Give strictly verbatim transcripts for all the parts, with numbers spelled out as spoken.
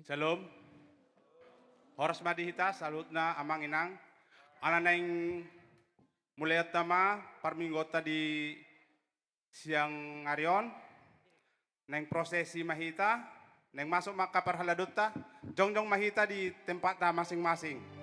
Shalom. Horas ma di hita saluhutna amang inang. Ala naeng mulai hita ma parmingguonta di siang ari on. Naeng prosesi ma hita, naeng masuk ma angka parhaladonta, jongjong ma hita di tempatna masing-masing.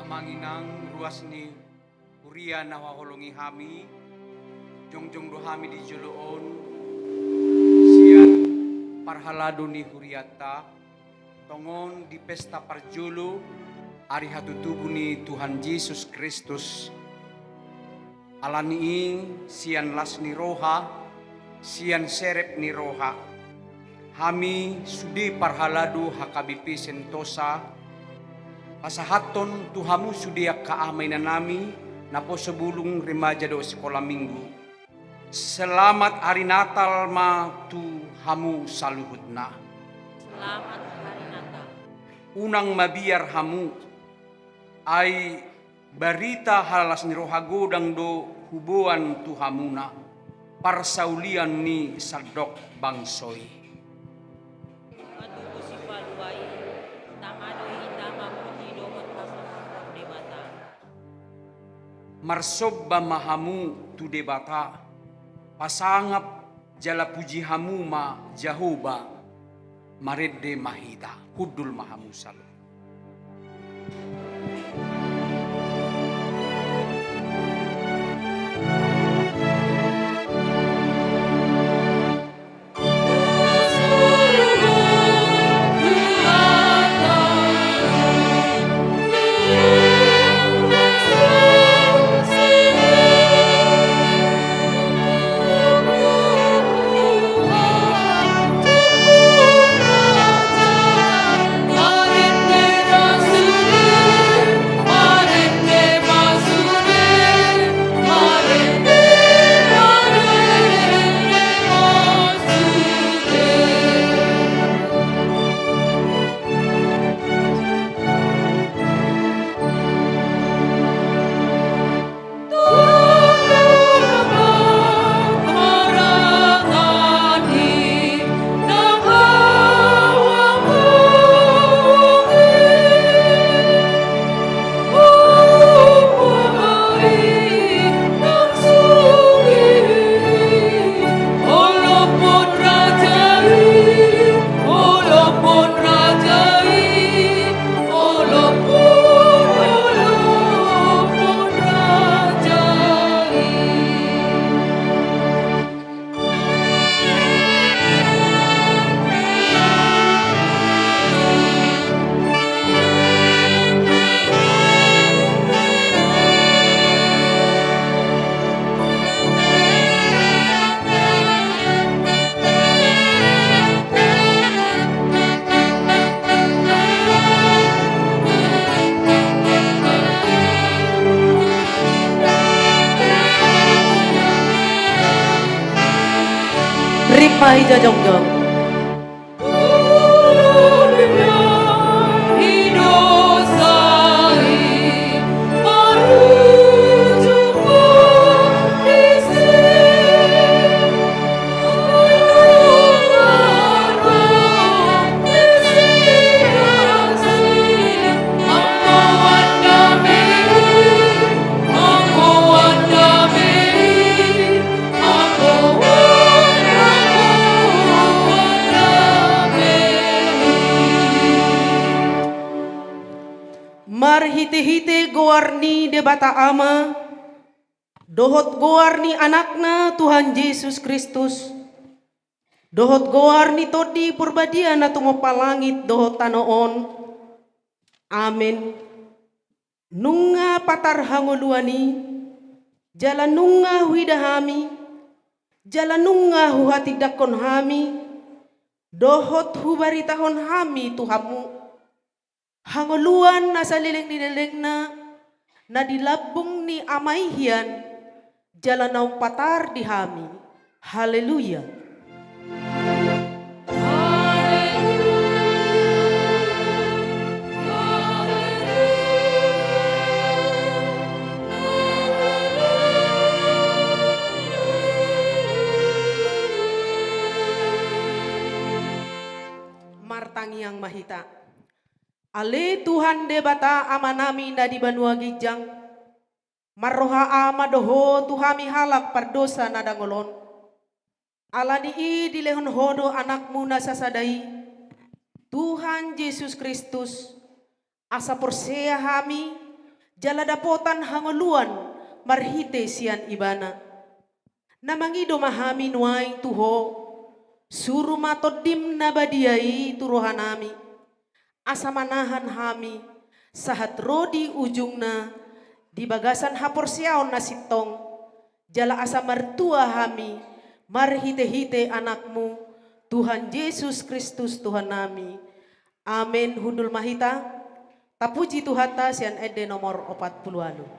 Amang inang ruas ni huria na huhaholongi hami, jongjong do hami di jolo on sian parhalado ni hurianta, tongon di pesta parjolo ari hatutubu ni Tuhan Jesus Kristus. Ala ni i sian las ni roha, sian serep ni roha, hami sude parhalado H K B P Sentosa pasahathon tu hamu sude angka amang-inangnami naposo bulung, remaja dohot sikola minggu. Selamat Hari Natal ma tu hamu saluhutna. Selamat Hari Natal. Unang mabiar hamu, ai barita las ni roha godang do huboan tu hamuna, parsaulian ni sandok bangso i. Matubu Sipalua i, tama do hita mamuji dohot pasahathon Debata. Marsomba ma hamu tu Debata, pasangap jala puji hamu ma Jahowa, marende ma hita, hundul ma hamu saluhut. Ai jongjong. Marhitehite goar ni Debata Ama, dohot goar ni Anakna Tuhan Jesus Kristus, dohot goar ni Tondi Porbadia na tumompa langit dohot tano on. Amen. Nunga patar hangoluan i, jala nunga huida hami, jala nunga huhatindangkon hami, dohot hubaritahon hami tu hamu hangoluan na saleleng ni lelengna, na di lambung ni Ama i hian, jala naung patar di hami. Haleluya. Martangiang ma hita. Ale Tuhan Debata Amanami na di banua ginjang, marroha Ama do Ho tu hami halak pardosa na dangol on. Ala ni i dilehon Ho do Anakmu na sasada i, Tuhan Jesus Kristus, asa porsea hami jala dapotan hangoluan marhite sian Ibana. Na mangido ma hami nuaeng tu Ho, suru ma Tondim na badia i tu rohanami, asa manahan hami sahat ro di ujungna di bagasan haporseaon na sintong, jala asa martua hami marhitehite Anakmu, Tuhan Jesus Kristus Tuhannami. Amen. Hundul ma hita. Tapuji Tuhanta sian ende nomor opat pulu ualu.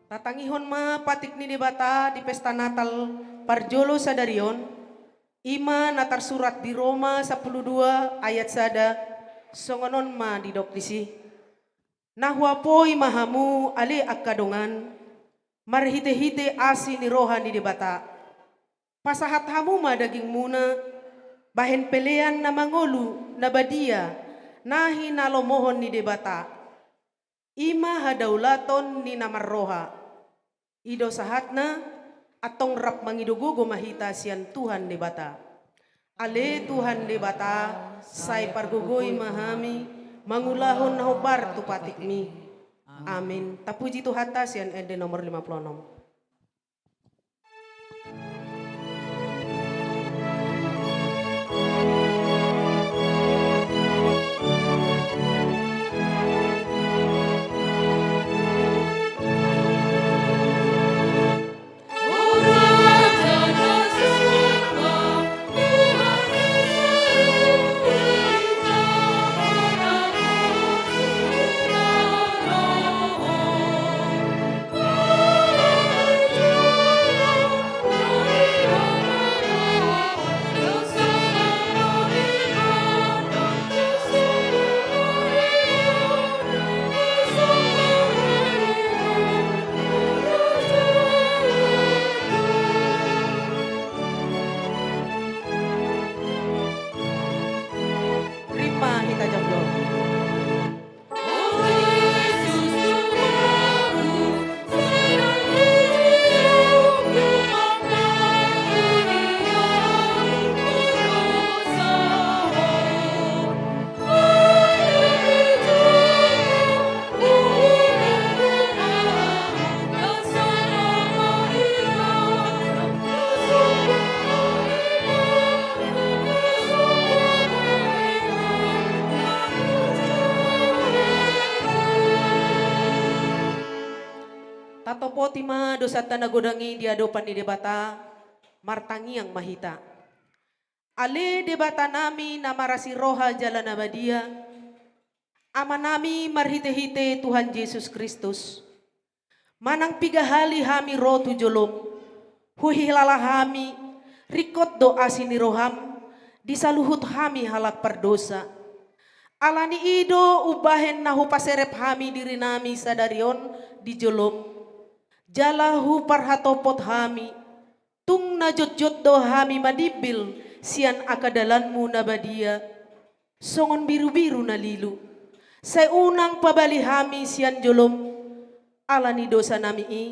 Tatangihon ma patik ni Debata di pesta Natal parjolo sadari on, i ma na tarsurat di Roma sampulu dua ayat sada, songon on ma didok disi. Na huapoi ma hamu ale angka dongan, marhitehite asi ni roha ni Debata. Pasahat hamu ma dagingmuna, bahen pelean na mangolu na badia, na hinalomohon ni Debata. I ma hadaulaton ni na marroha. I do sahatna, antong rap mangido gogo ma hita sian Tuhan Debata. Ale Tuhan Debata, sai pargogoi ma hami, mangulahon na hombar tu patikmi. Amin. Tapuji Tuhanta sian ende nomor lima pulu onom. Poti ma dosanta na godang i di adopan ni Debata. Martangiang ma hita. Ale Debata nami na marasi roha jala na badia, Ama nami marhite-hite Tuhan Jesus Kristus, manang piga hali hami ro tu jolom, huhilala hami, ringkot do asi ni roham di saluhut hami halak pardosa. Ala ni i do umbahen na hupaserep hami diri nami sadari on di jolom, jala huparhatopot hami, tung na jotjot do hami madimbil sian angka dalanmu na badia, songon birubiru na lilu. Sai unang pabali hami sian jolom, ala ni dosa nami i,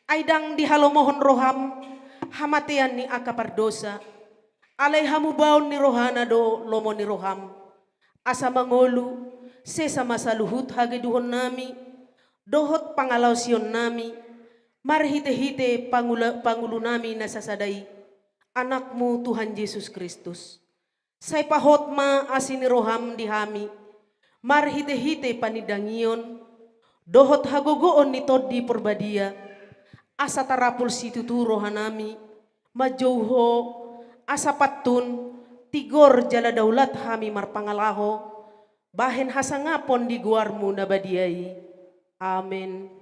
ai ndang dihalomohon roham hamatean ni angka pardosa, alai hamubaon ni rohana do lomo ni roham. Asa mangolu, sesa ma saluhut hageduhon nami, dohot pangalaosion nami, marhite-hite pangula-, pangulu nami na sasada i, Anakmu Tuhan Jesus Kristus. Sai pahot ma asi ni roham di hami, marhite-hite panindangion, dohot hagogoon ni Tondi Porbadia, asa tarapul situtu roha nami, manjou Ho, asa pantun, tigor jala daulat hami marpangalaho, bahen hasangapon di goarmu na badia i. Amen.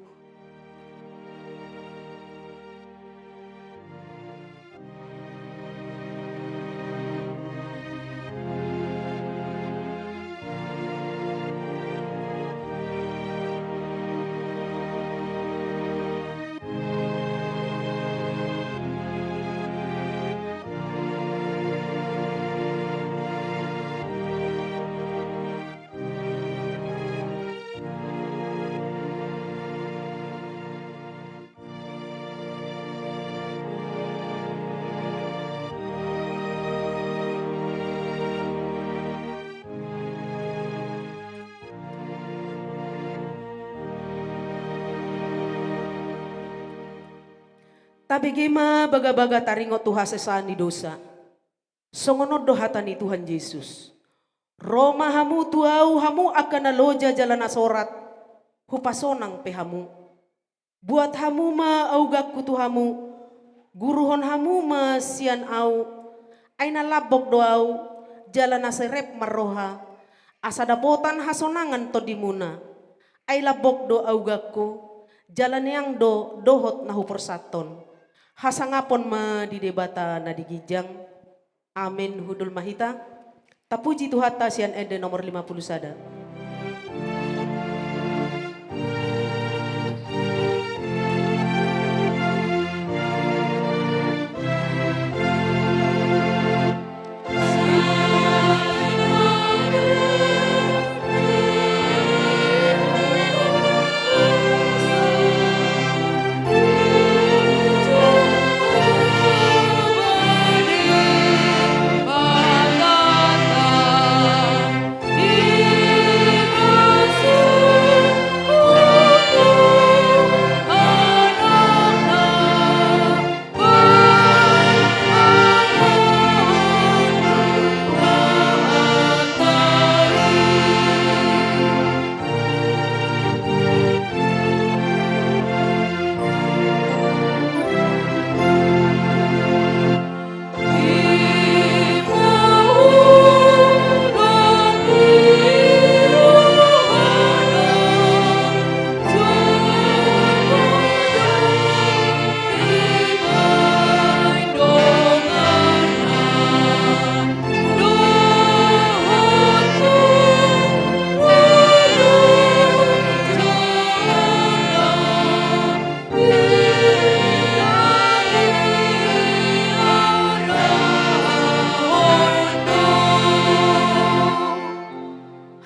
Tabege ma bagabaga taringot tu hasesaan ni dosa. Songon on do hata ni Tuhan Jesus: Ro ma hamu tu Ahu, hamu angka na loja jala na sorat, hupasonang pe hamu. Buat hamu ma auganku tu hamu, guruhon hamu ma sian Ahu, ai na lambok do Ahu, jala na serep marroha, asa dapotan hasonangan tondimuna. Ai lambok do auganku, jala neang do dohot na huporsathon. Hasangapon ma di Debata na di ginjang. Amen. Hundul ma hita. Tapuji Tuhanta sian ende nomor lima puluh sada.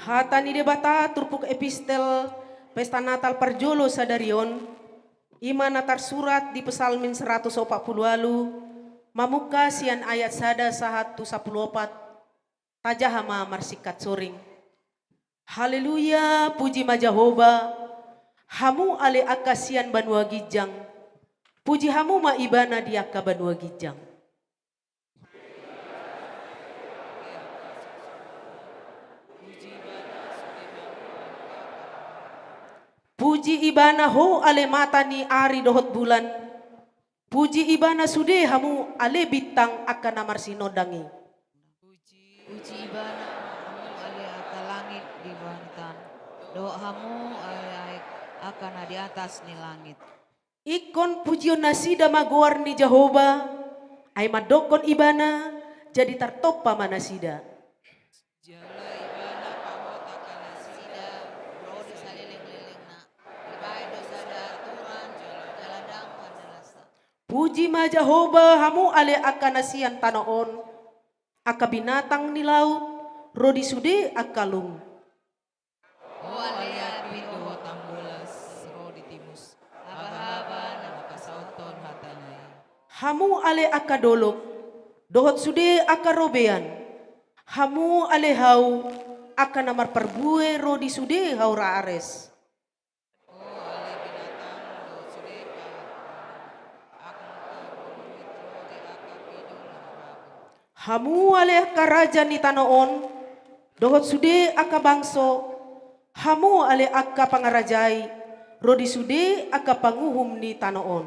Hata ni Debata, turpuk epistel pesta Natal parjolo sadari on, i ma na tarsurat di Psalmen seratus opat puluh ualu, mamungka sian ayat sada sahat tu sampulu opat. Tajaha ma marsingkat soring. Haleluya, puji ma Jahowa, hamu ale angka sian banua ginjang, puji hamu ma Ibana di angka banua ginjang. Puji Ibana ho ale mata ni ari dohot bulan. Puji Ibana sude hamu ale bintang angka na marsinondang i. Puji Ibana hamu ale angka langit di banitan, dohot hamu ale aek angka na di atas ni langit. Ingkon pujionnasida ma goar ni Jahowa, ai mandokkon Ibana, jadi tartompa ma nasida. Jala Ibana pahot angka nasida ro di salelenglelengna. Dibaen do sada aturan jala ndang handalansa. Puji ma Jahowa, hamu ale angka na sian tano on, angka binatang ni laut, ro di sude angka lung. O ale api dohot ambolas ro di timus, habahaba na mangkasaothon hatana i. Hamu ale angka dolok, dohot sude angka robean. Hamu ale hau, angka na marparbue ro di sude hau Ares. O ale binatang dohot sude pahat, angka borngin ro di angka pidong na marhabong. Hamu ale angka raja ni tano on, dohot sude angka bangso, hamu ale angka pangarajai, ro di sude angka panguhum ni tano on.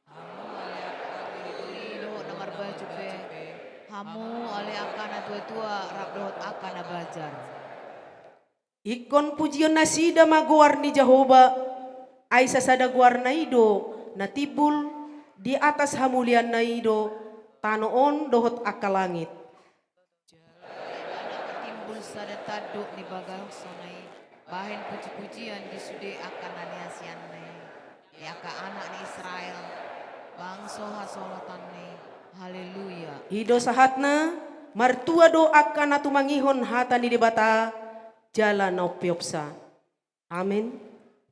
Hamu ale angka doli-doli dohot na marbaju pe, hamu ale angka na tua-tua rap dohot angka na bajar. Ingkon pujionnasida ma goar ni Jahowa, ai sasada goarna i do na timbul, di atas hamulianna i do tano on dohot angka langit. Jala Ibana patimbul sada tandok ni bagangsona i, bahen puji-pujian di sude angka na niasianna i, di angka anak ni Israel, bangso hasolatanna i. Haleluya. I do sahatna, martua do angka na tumangihon hata ni Debata, jala na umpeopsa. Amen.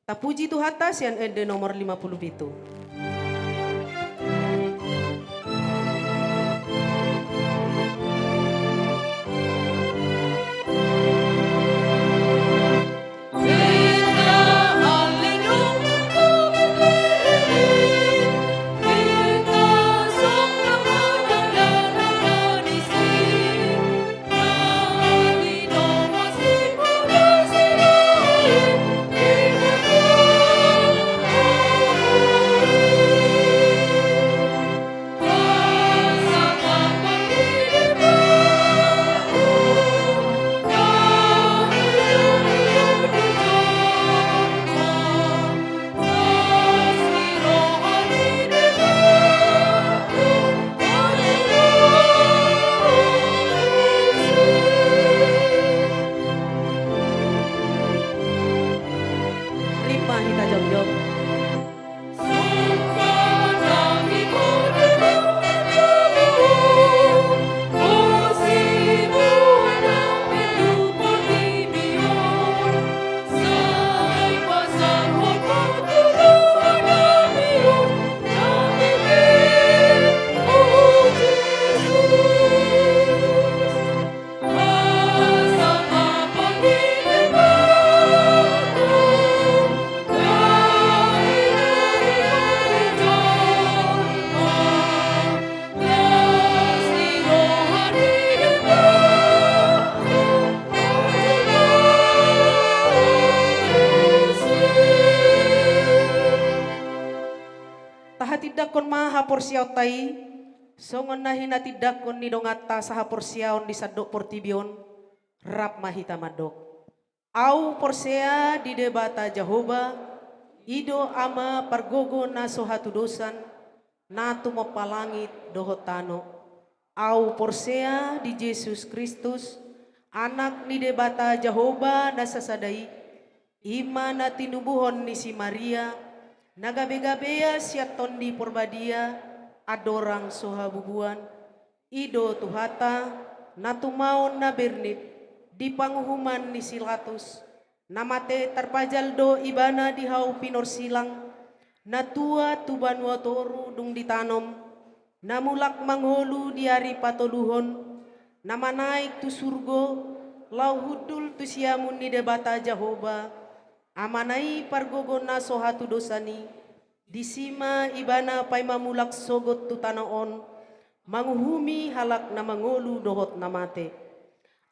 Tapuji Tuhanta sian ende nomor lima puluh pitu. Rima hita jongjong. Tahatindangkon ma haporseaonta i, songon na hinatindangkon ni donganta sahaporseaon di sandok portibi on, rap ma hita mandok. Ahu porsea di Debata Jahowa, i do Ama pargogo na so hatudosan, na tumompa langit dohot tano. Ahu porsea di Jesus Kristus, Anak ni Debata Jahowa na sasada i, i ma na tinubuhon ni si Maria, na gabe-gabea sian Tondi Porbadia, andorang so habubuan. I do Tuhanta, na tumaon na bernit, di panguhuman ni si Latus, na mate tarpajal do Ibana di hau pinorsilang, na tua tu banua toru dung ditanom, na mulak mangolu di ari patoluhon, na manaek tu surgo, laho hundul tu siamun ni Debata Jahowa, Amana i pargogo na so hatudosan i, disi ma Ibana paima mulak sogot tu tano on, manguhumi halak na mangolu dohot na mate.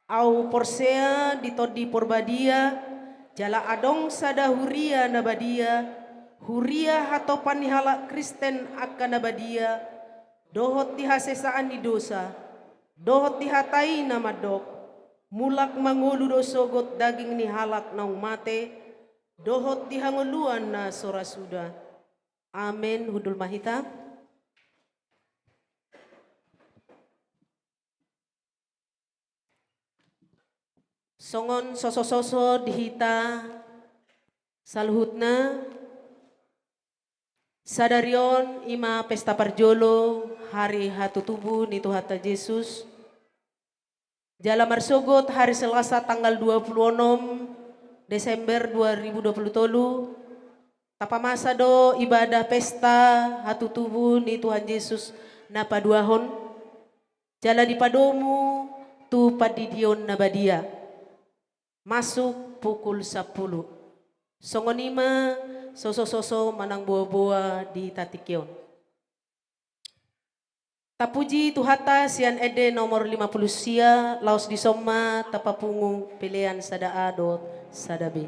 Ahu porsea di Tondi Porbadia, Jala adong sada huria na badia, huria hatopan ni halak Kristen angka na badia, dohot di hasesaan ni dosa, dohot di hata i na mandok, mulak mangolu do sogot daging ni halak naung mate, dohot di hangoluan na so ra suda. Amen. Hundul ma hita. Songon sosososo di hita saluhutna, sadari on i ma pesta parjolo hari hatutubu ni Tuhanta Jesus. Jala marsogot hari Selasa tanggal dua puluh onom Desember dua ribu dua puluh tolu, tapamasa do ibadah pesta hatutubu ni Tuhan Jesus na paduahon, jala dipadomu tu pandidion na badia. Masuk pukul sampulu. Songon i ma sosososo manang boaboa di tingki on. Tapuji Tuhanta sian ende nomor lima puluh sia, laos dison ma tapapungu pelean sada A dohot sada B.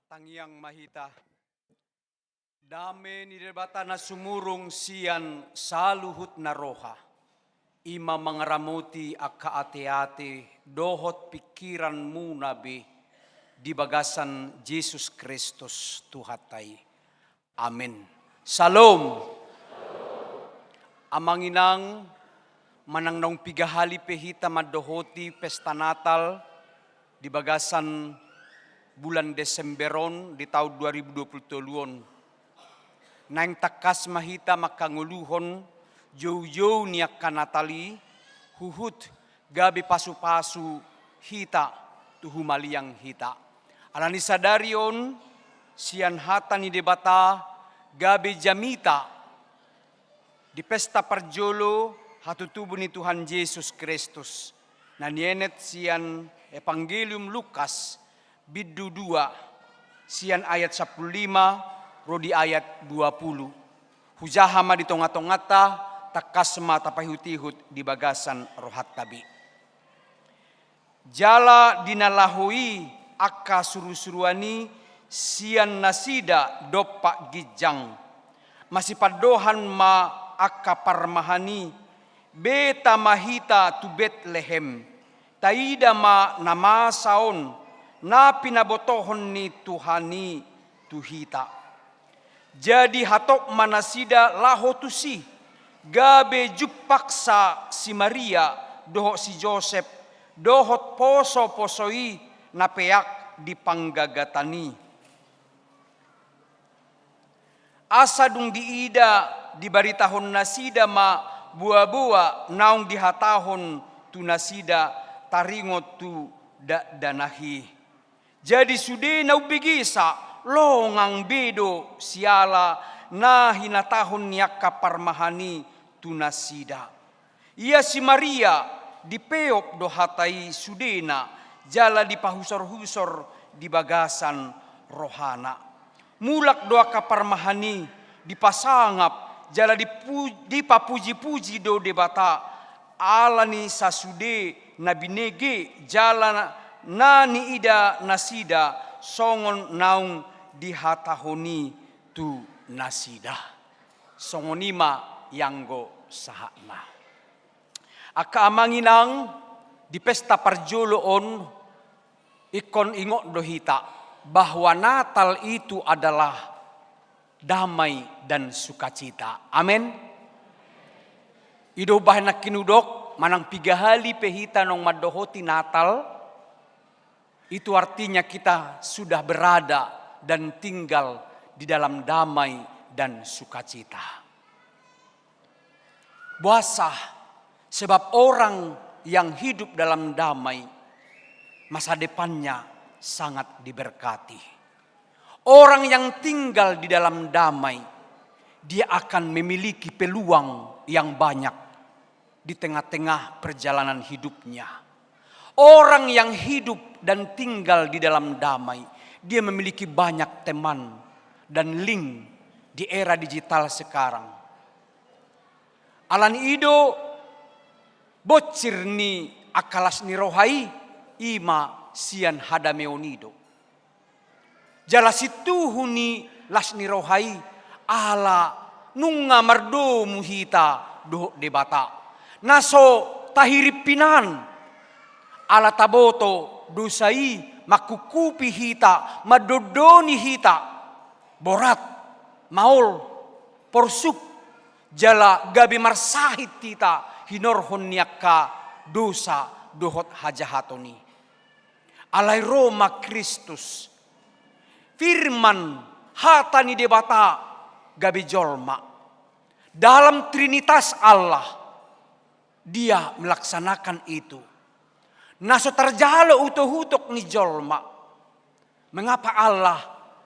Tangiang ma hita. Dame ni Debata na sumurung sian saluhut na roha, i ma mangaramoti angka ateate dohot pingkiranmuna be di bagasan Jesus Kristus Tuhanta i. Amen. Syalom. Amang inang, manang naung piga hali pe hita mandohoti pesta Natal di bagasan bulan Desember on di taon dua ribu dua puluh tolu on, naeng tangkas ma hita mangkangoluhon joujou ni angka Natal i, huhut gabe pasupasu hita tu humaliang hita. Alani sadari on, sian hata ni Debata gabe jamita di pesta parjolo hatutubu ni Tuhan Jesus Kristus, na nienet sian Evangelium Lukas, bindu dua, sian ayat sampulu lima ro di ayat dua pulu. Hujaha ma di tongatonganta, tangkas ma tapaihutihut di bagasan rohanta be. Jala di na laho i angka surusuruan i sian nasida dompak ginjang, masipandohan ma angka parmahan i, beta ma hita tu Betlehem, taida ma na masa on, na pinabotohon ni Tuhan i tu hita. Jadi hatop ma nasida laho tusi, gabe jumpangsa si Maria dohot si Josep, dohot posoposo i na peak di panggagatan i. Asa dung diida, dibaritahon nasida ma boaboa naung dihatahon tu nasida taringot tu dakdanak i. Jadi sude na umbegesa, longang be do siala na hinatahon ni angka parmahan i tu nasida. Ia si Maria, dipeop do hata i sudena, jala dipahusorhusor di bagasan rohana. Mulak do angka parmahan i, dipasangap, jala dipu-, dipapujipuji do Debata, ala ni sasude na binege jala na niida nasida songon naung dihatahon i tu nasida. Songon i ma ianggo sahatna. Angka amang inang, di pesta parjolo on, ingkon ingot do hita bahwa Natal itu adalah damai dan sukacita. Amen. I do umbahen nangkin hudok, manang piga hali pe hita naung mandohoti Natal, itu artinya kita sudah berada dan tinggal di dalam damai dan sukacita. Boasa? Sebab orang yang hidup dalam damai, masa depannya sangat diberkati. Orang yang tinggal di dalam damai, dia akan memiliki peluang yang banyak di tengah-tengah perjalanan hidupnya. Orang yang hidup dan tinggal di dalam damai, dia memiliki banyak teman dan link di era digital sekarang. Alani i do, bonsir ni angka las ni roha i, i ma sian hadameon i do. Jala sintuhu ni las ni roha i, ala nunga mardomu hita dohot Debata. Na so tahirimpi hinan, ala taboto dosa i mangkuphupi hita, mandondoni hita, borat, maol, porsuk, jala gabe marsahit hita hinorhon ni angka dosa dohot hajahaton i. Alai ro ma Kristus, firman, hata ni Debata gabe jolma. Dalam Trinitas Allah, Dia melaksanakan itu. Na so tarjalo utokutok ni jolma. Mengapa Allah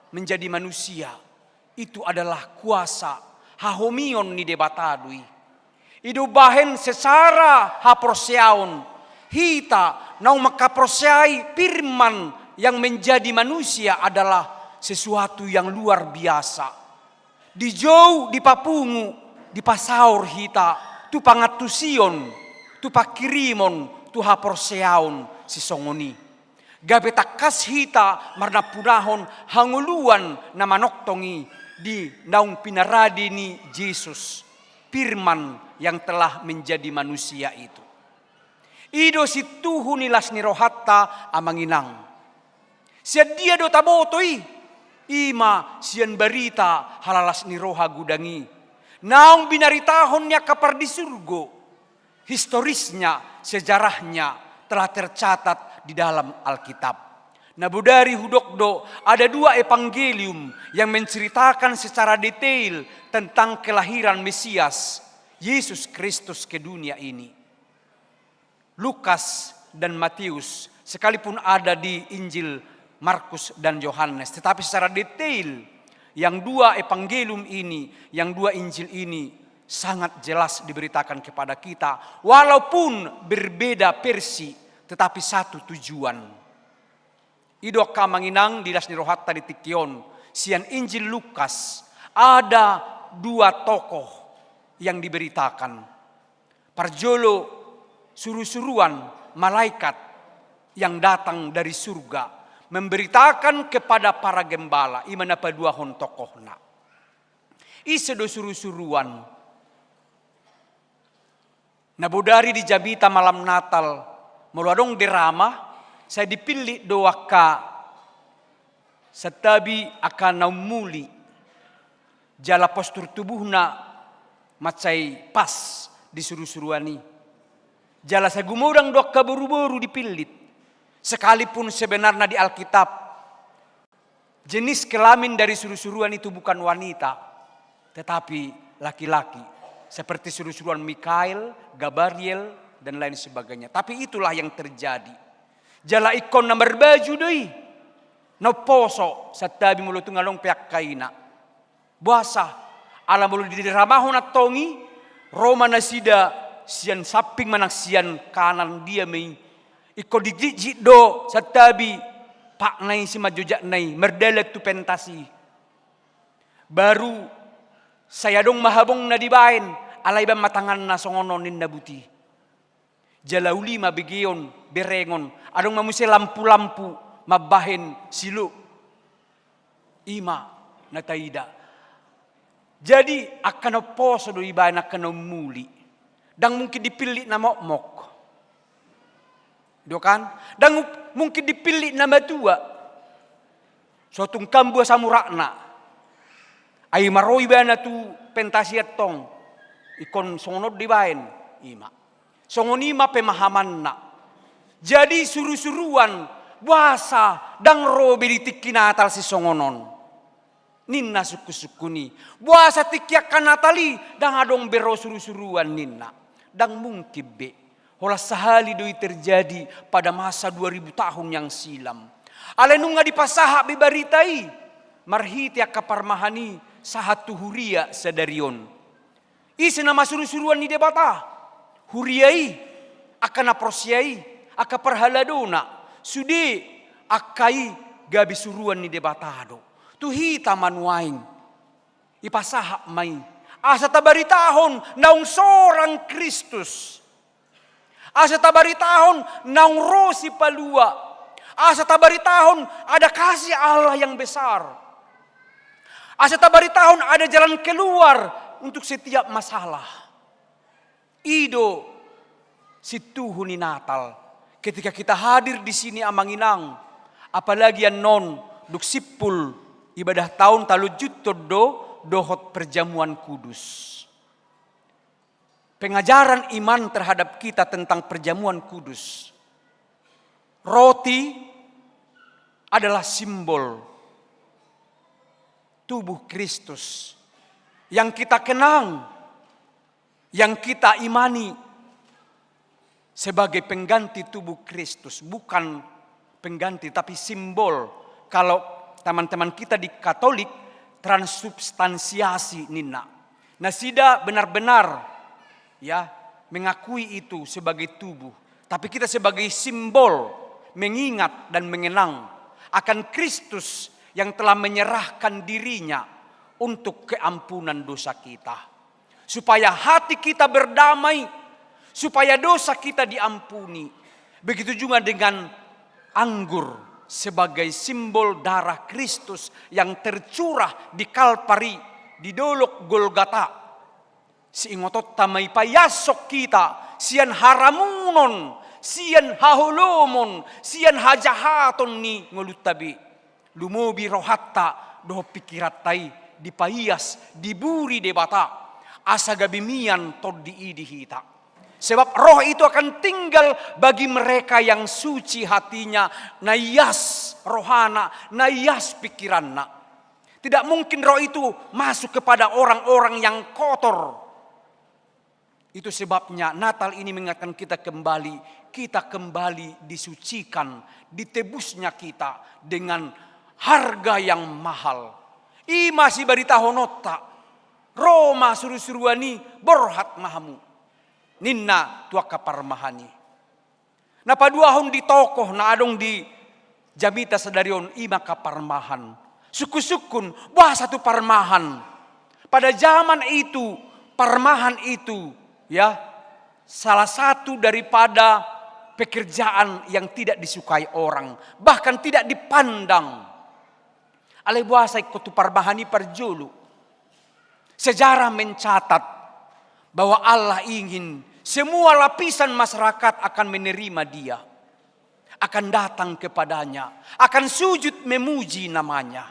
menjadi manusia? Itu adalah kuasa hahomion ni Debata do i. I do umbahen secara haporseaon, hita naung mangkaporseai firman yang menjadi manusia adalah sesuatu yang luar biasa. Dijou, dipapungu, dipasaor hita tu pangantusion, tu pangkirimon, tu haporseaon sisongon i. Gabe tangkas hita marnampunahon hangoluan na manongtong i di naung pinarade ni Jesus, Firman yang telah menjadi manusia itu. I do sintuhu ni las ni rohanta, amang inang. Sian dia do taboto i? I ma sian barita halalas ni roha godang i, naung binaritahon ni angka pardisurgo. Historisnya, sejarahnya telah tercatat di dalam Alkitab. Na bodari hudok do, ada dua evangelium yang menceritakan secara detail tentang kelahiran Mesias, Yesus Kristus, ke dunia ini. Lukas dan Matius, sekalipun ada di Injil Markus dan Yohanes, tetapi secara detail yang dua evangelium ini, yang dua Injil ini sangat jelas diberitakan kepada kita, walaupun berbeda versi, tetapi satu tujuan. I do, angka amang inang, di las ni rohanta di tingki on, sian Injil Lukas, ada dua tokoh yang diberitakan. Parjolo, surusuruan, malaikat yang datang dari surga memberitakan kepada para gembala, i ma na paduahon tokohna. Ise do surusuruan? Na bodari di jamita malam Natal, molo adong drama, sai dipillit do angka, santabi angka na ummuli, jala postur tubuhna mansai pas di surusuruan i. Jala sai gumodang do angka boruboru dipillit. Sekalipun sebenarna di Alkitab, jenis kelamin dari surusuruan itu bukan wanita, tetapi laki-laki, seperti surusuruan Mikael, Gabariel, dan lain sebagainya. Tapi itulah yang terjadi. Jala ingkon na marbaju do i, na umposo, santabi molo tung adong pe angka ina. Boasa? Ala molo diramahon antong i, ro ma nasida sian samping manang sian kanan dia ma i. Ingkon dijikjik do santabi patna i, simanjojakna i, mardalan tu pentas i. Baru sai adong ma habongna dibaen, ala ibaen ma tanganna songon on ninna buti. Jala uli ma begeon, berengon, adong ma muse lampulampu mambahen silo. I ma na taida. Jadi, angka na umposo do ibaen, angka na ummuli. Ndang mungkin dipillit na mokmok. Do kan? Ndang mungkin dipillit na matua. So tung kambu asam uratna. Ai ma ro ibana tu pentas i antong. Ingkon songon on dibaen. I ma. Songon i ma pemahamanna. Jadi surusuruan, boasa ndang ro be di tingki Natal sisongon on, ninna sungkunsungkun i. Boasa tingki angka Natal i ndang adong be ro surusuruan, ninna. Ndang mungkin be. Holan sahali do i terjadi pada masa dua ribu tahun yang silam. Alai nunga dipasahat be barita i marhite angka parmahan i sahat tu huria sadari on. Ise nama surusuruan ni Debata? Huria i, angka na porsea i, angka parhaladona. Sude angka i gabe suruan ni Debata do. Tu hita ma nuaeng, ipasahat ma i asa tabaritahon naung sorang Kristus. Asa tabaritahon naung ro Sipalua. Asa tabaritahon ada kasih Allah yang besar. Asa tabaritahon ada jalan keluar untuk setiap masalah. I do sintuhu ni Natal. Ketika kita hadir di sini, amang inang, apalagi annon dung simpul ibadah taon, talunjuthon do dohot perjamuan kudus. Pengajaran iman terhadap kita tentang perjamuan kudus. Roti adalah simbol tubuh Kristus yang kita kenang, yang kita imani sebagai pengganti tubuh Kristus, bukan pengganti, tapi simbol. Kalau teman-teman kita di Katolik, transubstansiasi ninna. Nasida benar-benar, ya, mengakui itu sebagai tubuh. Tapi kita sebagai simbol mengingat dan mengenang akan Kristus yang telah menyerahkan dirinya untuk keampunan dosa kita. Supaya hati kita berdamai, supaya dosa kita diampuni. Begitu juga dengan Anggur sebagai simbol darah Kristus yang tercurah di Kalvari, di dolok Golgata. Siingotonta ma i paiashon hita sian haramunon, sian haholomon, sian hajahaton ni ngolunta be. Lumobi rohanta dohot pikiranta i dipaias, diburi Debata, asa gabe mian Tondi i di hita. Sebab Roh itu akan tinggal bagi mereka yang suci hatinya, na ias rohana, na ias pikiranna. Tidak mungkin Roh itu masuk kepada orang-orang yang kotor. Itu sebabnya Natal ini mengingatkan kita kembali, kita kembali disucikan, ditebusnya kita dengan harga yang mahal. I ma sibaritahononta, ro ma surusuruan i, borhat ma hamu, ninna tu angka parmahan i. Na paduahon di tokoh na adong di jamita sadari on, i ma angka parmahan. Sungkunsungkun, boasa tu parmahan? Pada zaman itu, parmahan itu, ya, salah satu daripada pekerjaan yang tidak disukai orang, bahkan tidak dipandang. Alai boasa ingkon tu parmahan i parjolo? Sejarah mencatat bahwa Allah ingin semua lapisan masyarakat akan menerima Dia, akan datang kepada-Nya, akan sujud memuji nama-Nya.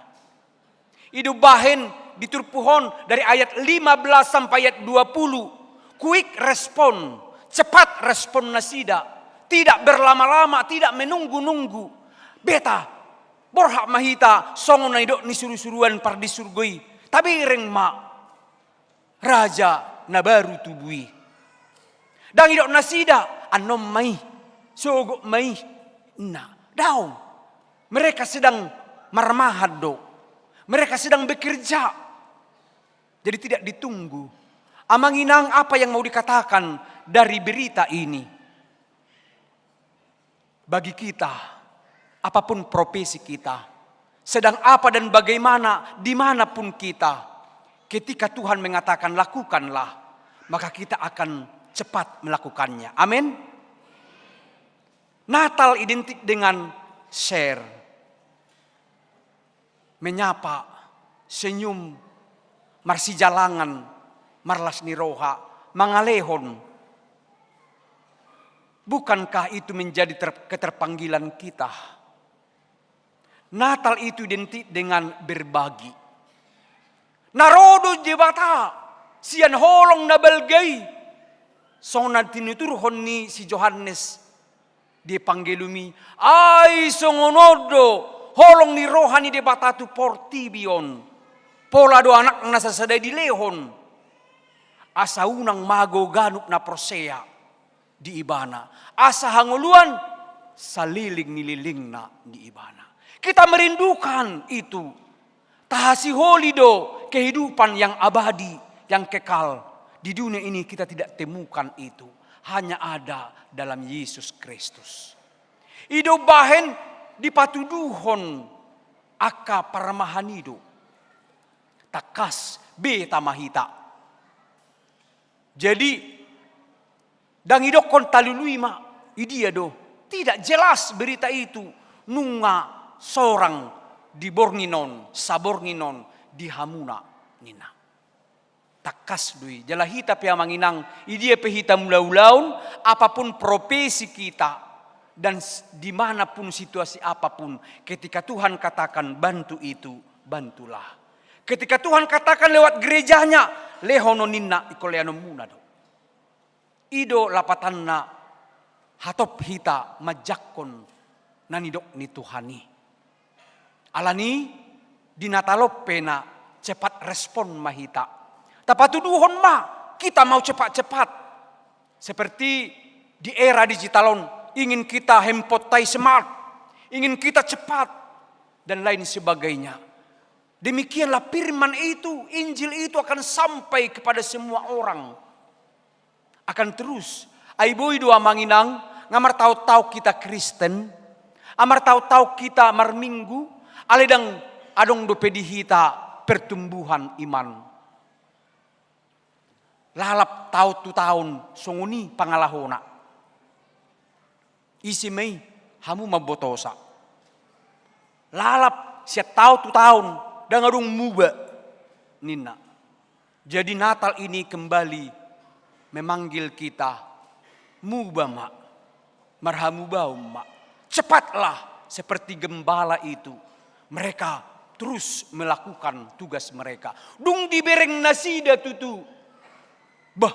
I do umbahen di turpuk on dari ayat lima belas sampai ayat dua puluh, quick respon, cepat respon nasida, tidak berlama-lama, tidak menunggu-nunggu. Beta, borhat ma hita songon na nidok ni surusuruan pardisurgo i, tabereng ma raja na baru tubu i. Ndang idok nasida, annon ma i, sogot ma i, ninna. Daong. Mereka sedang marmahan do. Mereka sedang bekerja. Jadi tidak ditunggu. Amang inang, apa yang mau dikatakan dari berita ini? Bagi kita, apapun profesi kita, sedang apa dan bagaimana, dimanapun kita, ketika Tuhan mengatakan, "Lakukanlah," maka kita akan cepat melakukannya. Amin. Natal identik dengan share, menyapa, senyum, marsijalangan, marlas ni roha, mangalehon. Bukankah itu menjadi ter-, keterpanggilan kita? Natal itu identik dengan berbagi. Na ro do Debata sian holong na balga i, songon na tinuturhon ni si Johannes di Evangelium i, ai songon on do holong ni roha ni Debata tu portibi on. Pola do Anakna sasada i dilehon, asa unang mago ganup na porsea di Ibana, asa hangoluan saleleng ni lelengna di Ibana. Kita merindukan itu. Tahasiholi do kehidupan yang abadi, yang kekal. Di dunia ini kita tidak temukan itu. Hanya ada dalam Yesus Kristus. I do umbahen dipatuduhon angka parmahan i do. Tangkas beta ma hita. Jadi, ndang idokkon talului ma, i dia do. Tidak jelas berita itu, nunga sorang di borngin on, saborngin on, di hamuna, ninna. Tangkas do i. Jala hita pe amang inang, i dia pe hita mangula ulaon, apapun profesi kita, dan s-, dimanapun situasi apapun, ketika Tuhan katakan, "Bantu itu," bantulah. Ketika Tuhan katakan lewat gereja-Nya, "Lehonon," ninna, ingkon leanonmuna do. I do lapatanna, hatop hita manjangkon na nidok ni Tuhan i. Alani i, di Natal on pe na cepat respon ma hita. Tapatuduhon ma, kita mau cepat-cepat. Seperti di era digital on, ingin kita handphonenta i smart, ingin kita cepat, dan lain sebagainya. Demikianlah firman itu, Injil itu akan sampai kepada semua orang. Akan terus, ai boi do amang inang, nga martaon-taon kita Kristen, nga martaon-taon kita marminggu, alai ndang adong dope di hita pertumbuhan iman. Lalap taon tu taon, songon i pangalahona. Ise ma i? Hamu mambotosa. Lalap sian taon tu taon, ndang adong muba, ninna. Jadi Natal ini kembali memanggil kita, muba ma, marhamubaon ma. Cepatlah seperti gembala itu. Mereka terus melakukan tugas mereka. Dung dibereng nasida tutu. Bah,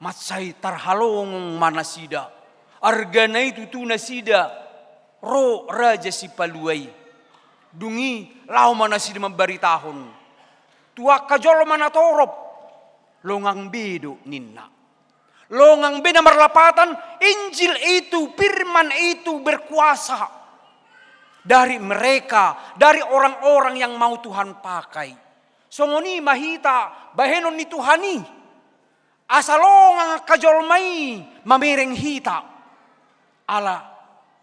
mansai tarhalongong ma nasida. Argana i tutu nasida ro Raja Sipalua i. Dung i laho ma nasida mambaritahon tu angka jolma na torop. Longang be do ninna. Longang be na marlapatan, Injil itu, firman itu berkuasa dari mereka, dari orang-orang yang mau Tuhan pakai. Songon i ma hita bahenon ni Tuhan i. Asa longang angka jolma i mamereng hita. Ala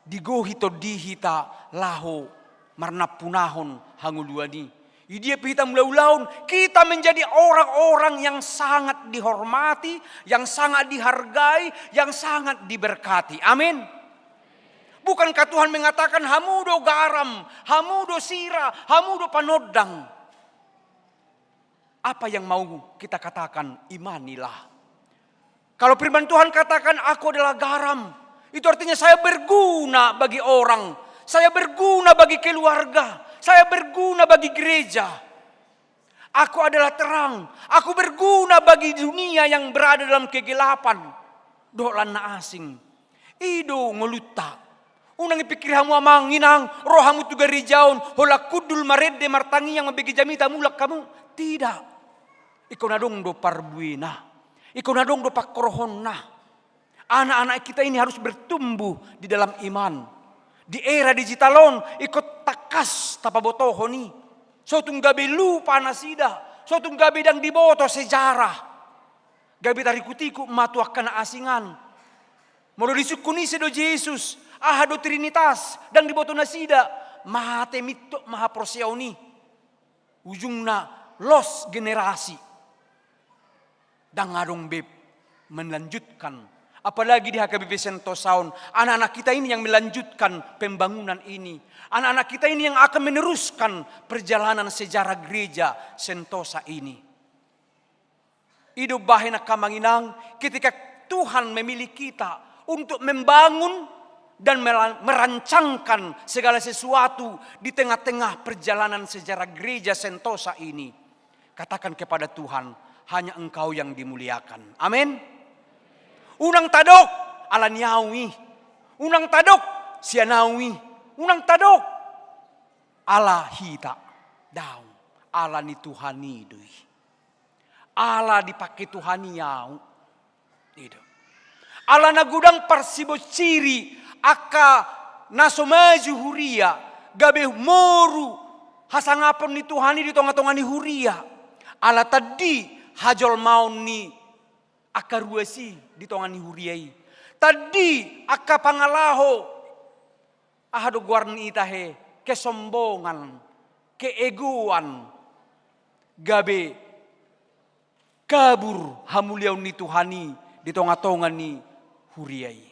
digohi tondi hita laho marnampunahon hangoluan i. Di dia pe hita mangulahon, kita menjadi orang-orang yang sangat dihormati, yang sangat dihargai, yang sangat diberkati. Amin. Bukankah Tuhan mengatakan, "Hamu do garam, hamu do sira, hamu do panondang"? Apa yang mau kita katakan? Imanilah. Kalau firman Tuhan katakan, "Aku adalah garam," itu artinya saya berguna bagi orang, saya berguna bagi keluarga, saya berguna bagi gereja. Aku adalah terang, aku berguna bagi dunia yang berada dalam kegelapan. Dohot lan na asing. I do ngolunta. Unang dipikiri hamu amang inang, ro hamu tu gareja on, holan hundul marende martangiang mambege jamita mulak hamu. Tidak. Ingkon adong do parbuena. Ingkon adong do pangkorhonna. Anak-anak kita ini harus bertumbuh di dalam iman. Di era digital on, ingkon tangkas tapabotohon i. So tung gabe lupa nasida, so tung gabe ndang diboto sejarah. Gabe tarikut-ikut ma tu angka na asing an. Molo disungkun ise do Jesus, aha do Trinitas, ndang diboto nasida, mate mintor ma haporseaon i. Ujungna lost generasi. Ndang adong be melanjutkan. Apalagi di H K B P Sentosa on, anak-anak kita ini yang melanjutkan pembangunan ini. Anak-anak kita ini yang akan meneruskan perjalanan sejarah gereja Sentosa ini. I do bahen angka amang inang, ketika Tuhan memilih kita untuk membangun dan mela-, merancangkan segala sesuatu di tengah-tengah perjalanan sejarah gereja Sentosa ini. Katakan kepada Tuhan, "Hanya Engkau yang dimuliakan." Amin. Unang tadok ala ni au i. Unang tadok sian au i. Unang tadok ala hita. Daong. Ala ni Tuhan i do i. Ala dipake Tuhan i au. I do. Ala na godang parsibonsiri angka na so maju huria, gabe moru hasangapon ni Tuhan i di tonga-tonga ni huria. Ala tandi hajolmaon ni angka ruas i di tonga ni huria i. Tandi angka pangalaho, aha do goar ni ita he, kesombongan, keegoan, gabe kabur hamuliaon ni Tuhan i di tonga-tonga ni huria i.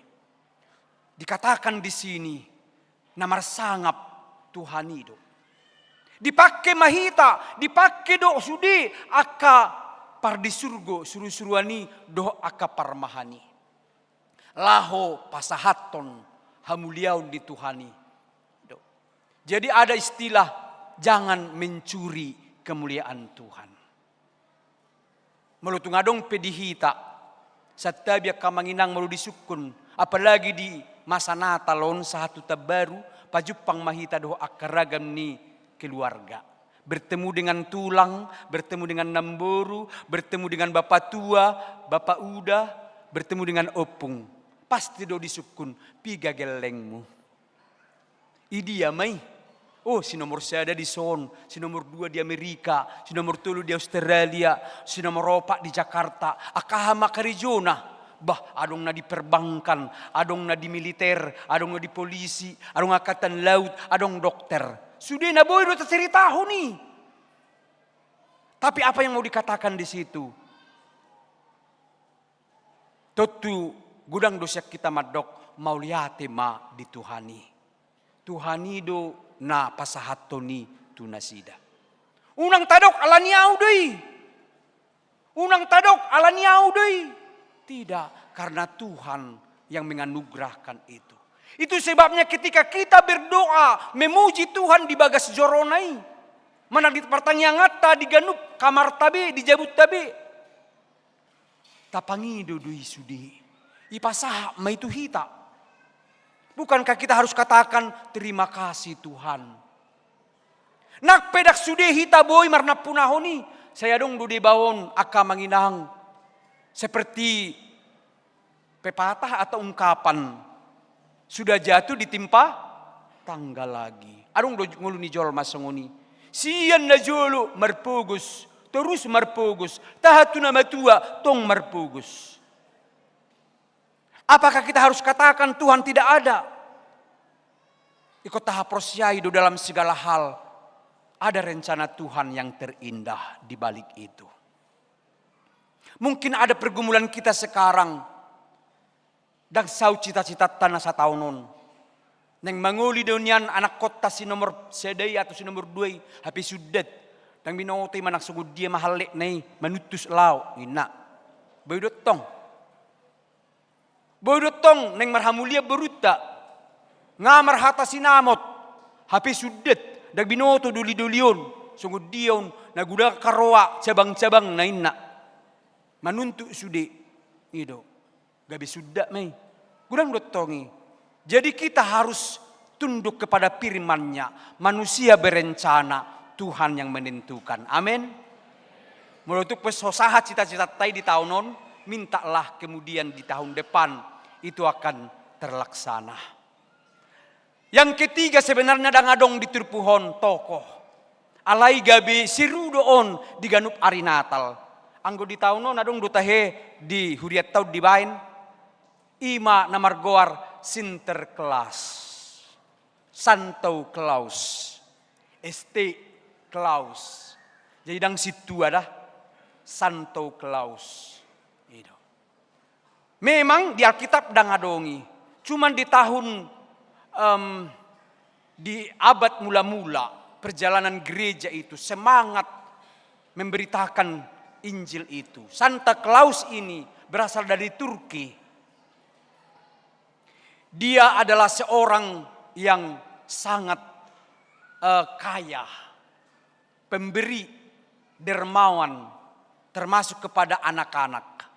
Dikatakan di sini, na marsangap Tuhan i do. Dipake ma hita, dipake do sude angka pardisurgo, suru-suruan i dohot angka parmahan i. Laho pasahathon hamuliaon ni Tuhan i do. Jadi ada istilah, jangan mencuri kemuliaan Tuhan. Molo tung adong pe di hita, santabi angka amang inang molo disungkun, apalagi di masa Natal on sahat tu taon baru, pajumpang ma hita dohot angka ragam ni keluarga. Bertemu dengan tulang, bertemu dengan namboru, bertemu dengan bapa tua, bapa uda, bertemu dengan ompung. Pasti do disungkun, piga gellengmu. Idia ma i. Oh, si nomor sada di son, si nomor dua di Amerika, si nomor tolu di Australia, si nomor opat di Jakarta. Angka aha ma karejona? Bah, adong na di perbankan, adong na di militer, adong na di polisi, adong angkatan laut, adong dokter. Sude na boi do tacaritahon i. Tapi apa yang mau dikatakan di situ? Tontu godang do sian hita mandok, Mauliate ma di Tuhan i. Tuhan i do na pasahathon i tu nasida. Unang tadok alani ahu do i. Unang tadok alani ahu do i. Tidak, karena Tuhan yang menganugerahkan itu. Itu sebabnya ketika kita berdoa, memuji Tuhan di bagas jorona i, manang di partangianganta, di ganup kamarta be, di jabunta be, tapangido do i sude. Ipasahat ma i tu hita. Bukankah kita harus katakan, "Terima kasih, Tuhan"? Nang pe ndang sude hita boi marnampunahon i, sai adong do deba on, angka amang inang, seperti pepatah atau ungkapan, "Sudah jatuh ditimpa tangga lagi." Adong do ngolu ni jolma songon i. Sian na jolo marpogos, torus marpogos, tahan tu na matua tong marpogos. Apakah kita harus katakan Tuhan tidak ada? Ingkon tahaporseai do dalam segala hal ada rencana Tuhan yang terindah di balik itu. Mungkin ada pergumulan kita sekarang, ndang saut cita-citanta na sataon on. Naeng mangoli do nian anakkonta si nomor sada i atau si nomor dua i, hape sundat. Ndang binoto i manang songon dia ma halletna i, manuntus laho, ninna. Boi do tong. Boi do tong naeng marhamulian borunta. Nga marhata sinamot, hape sundat, ndang binoto doli-doli on, songon dia on, na godang haroa cabang-cabangna, ninna. Manuntuk sude, i do. Gabe sundat ma i. Godang do tong i. Jadi kita harus tunduk kepada firman-Nya. Manusia berencana, Tuhan yang menentukan. Amin. Molo tung pe so sahat cita-citanta i di taon on, mintalah kemudian di tahun depan itu akan terlaksana. Yang ketiga, sebenarnya ndang adong di turpuk on tokoh. Alai gabe seru do on di ganup ari Natal. Anggo di taon on adong do tahe di hurianta on dibaen, i ma na margoar Sinterklaas, Santo Claus, S T Claus. Jadi ndang sintua da, Santo Claus. I do. Memang di Alkitab ndang adong i. Cuman di tahun, em, di abad mula-mula, perjalanan gereja itu semangat memberitakan Injil itu. Santa Claus ini berasal dari Turki. Dia adalah seorang yang sangat, eh, kaya, pemberi, dermawan, termasuk kepada anak-anak.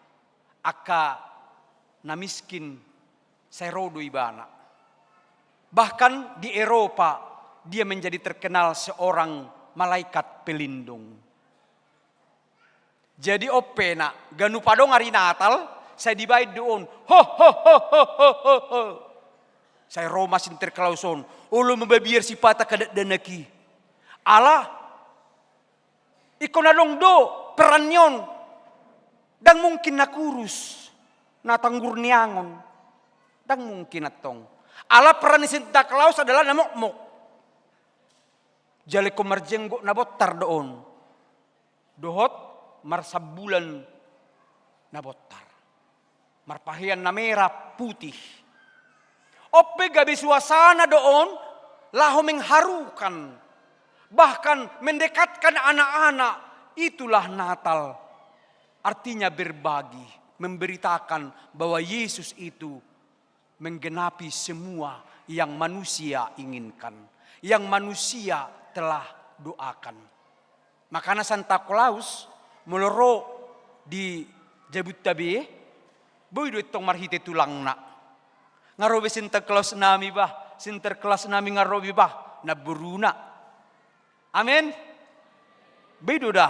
Angka na miskin sai ro do ibana. Bahkan di Eropa, dia menjadi terkenal seorang malaikat pelindung. Jadi on pe na, ganup adong ari Natal, sai dibaen do on. Ho, ho, ho. Sai ro ma Sinterklaas on, olo ma babiar sipata kadakdanak i. Ala, ingkon adong do peran ni on. Ndang mungkin na kurus, na tanggur ni angon. Ndang mungkin antong. Ala peran ni Sinterklaas adalah na mokmok. Jala ingkon marjenggot na bontar do on. Dohot marsambulan na bontar. Marpahean na merah putih. On pe gabe suasana do on, laho mengharukan. Bahkan mendekatkan anak-anak, itulah Natal. Artinya berbagi, memberitakan bahwa Yesus itu menggenapi semua yang manusia inginkan, yang manusia telah doakan. Makana Santa Claus, molo ro di jabunta be, boi do antong marhite tulangna. Nga ro be Sinterklaas nami bah, Sinterklaas nami nga ro be bah, namboruna. Amen. Boi do da.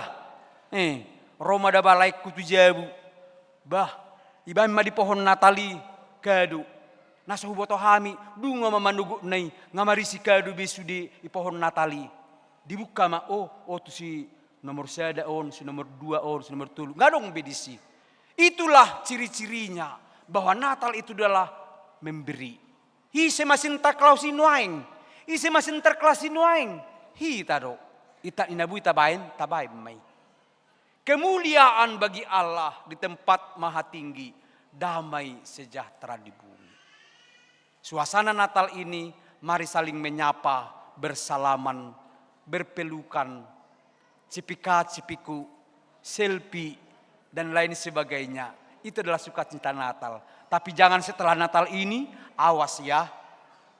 Eh, ro ma da balaengku tu jabu. Bah, ibaen ma di pohon Natal i kado. Na so huboto hami, dungo ma manogotna i, nga marisi kado be sude i pohon Natal i. Dibuka ma, oh, oh tu si nomor sada on, si nomor dua on, si nomor tolu. Nga adong be disi. Itulah ciri-cirinya bahwa Natal itu adalah memberi. Ise ma Sinterklaas i nuaeng? Ise ma Sinterklaas i nuaeng? Hita do. Itak ni na boi tabaen, tabaen ma i. Kemuliaan bagi Allah di tempat maha tinggi, damai sejahtera di bumi. Suasana Natal ini, mari saling menyapa, bersalaman, berpelukan, cipika-cipiku, selfie, dan lain sebagainya. Itu adalah sukacita Natal. Tapi jangan setelah Natal ini, awas ya.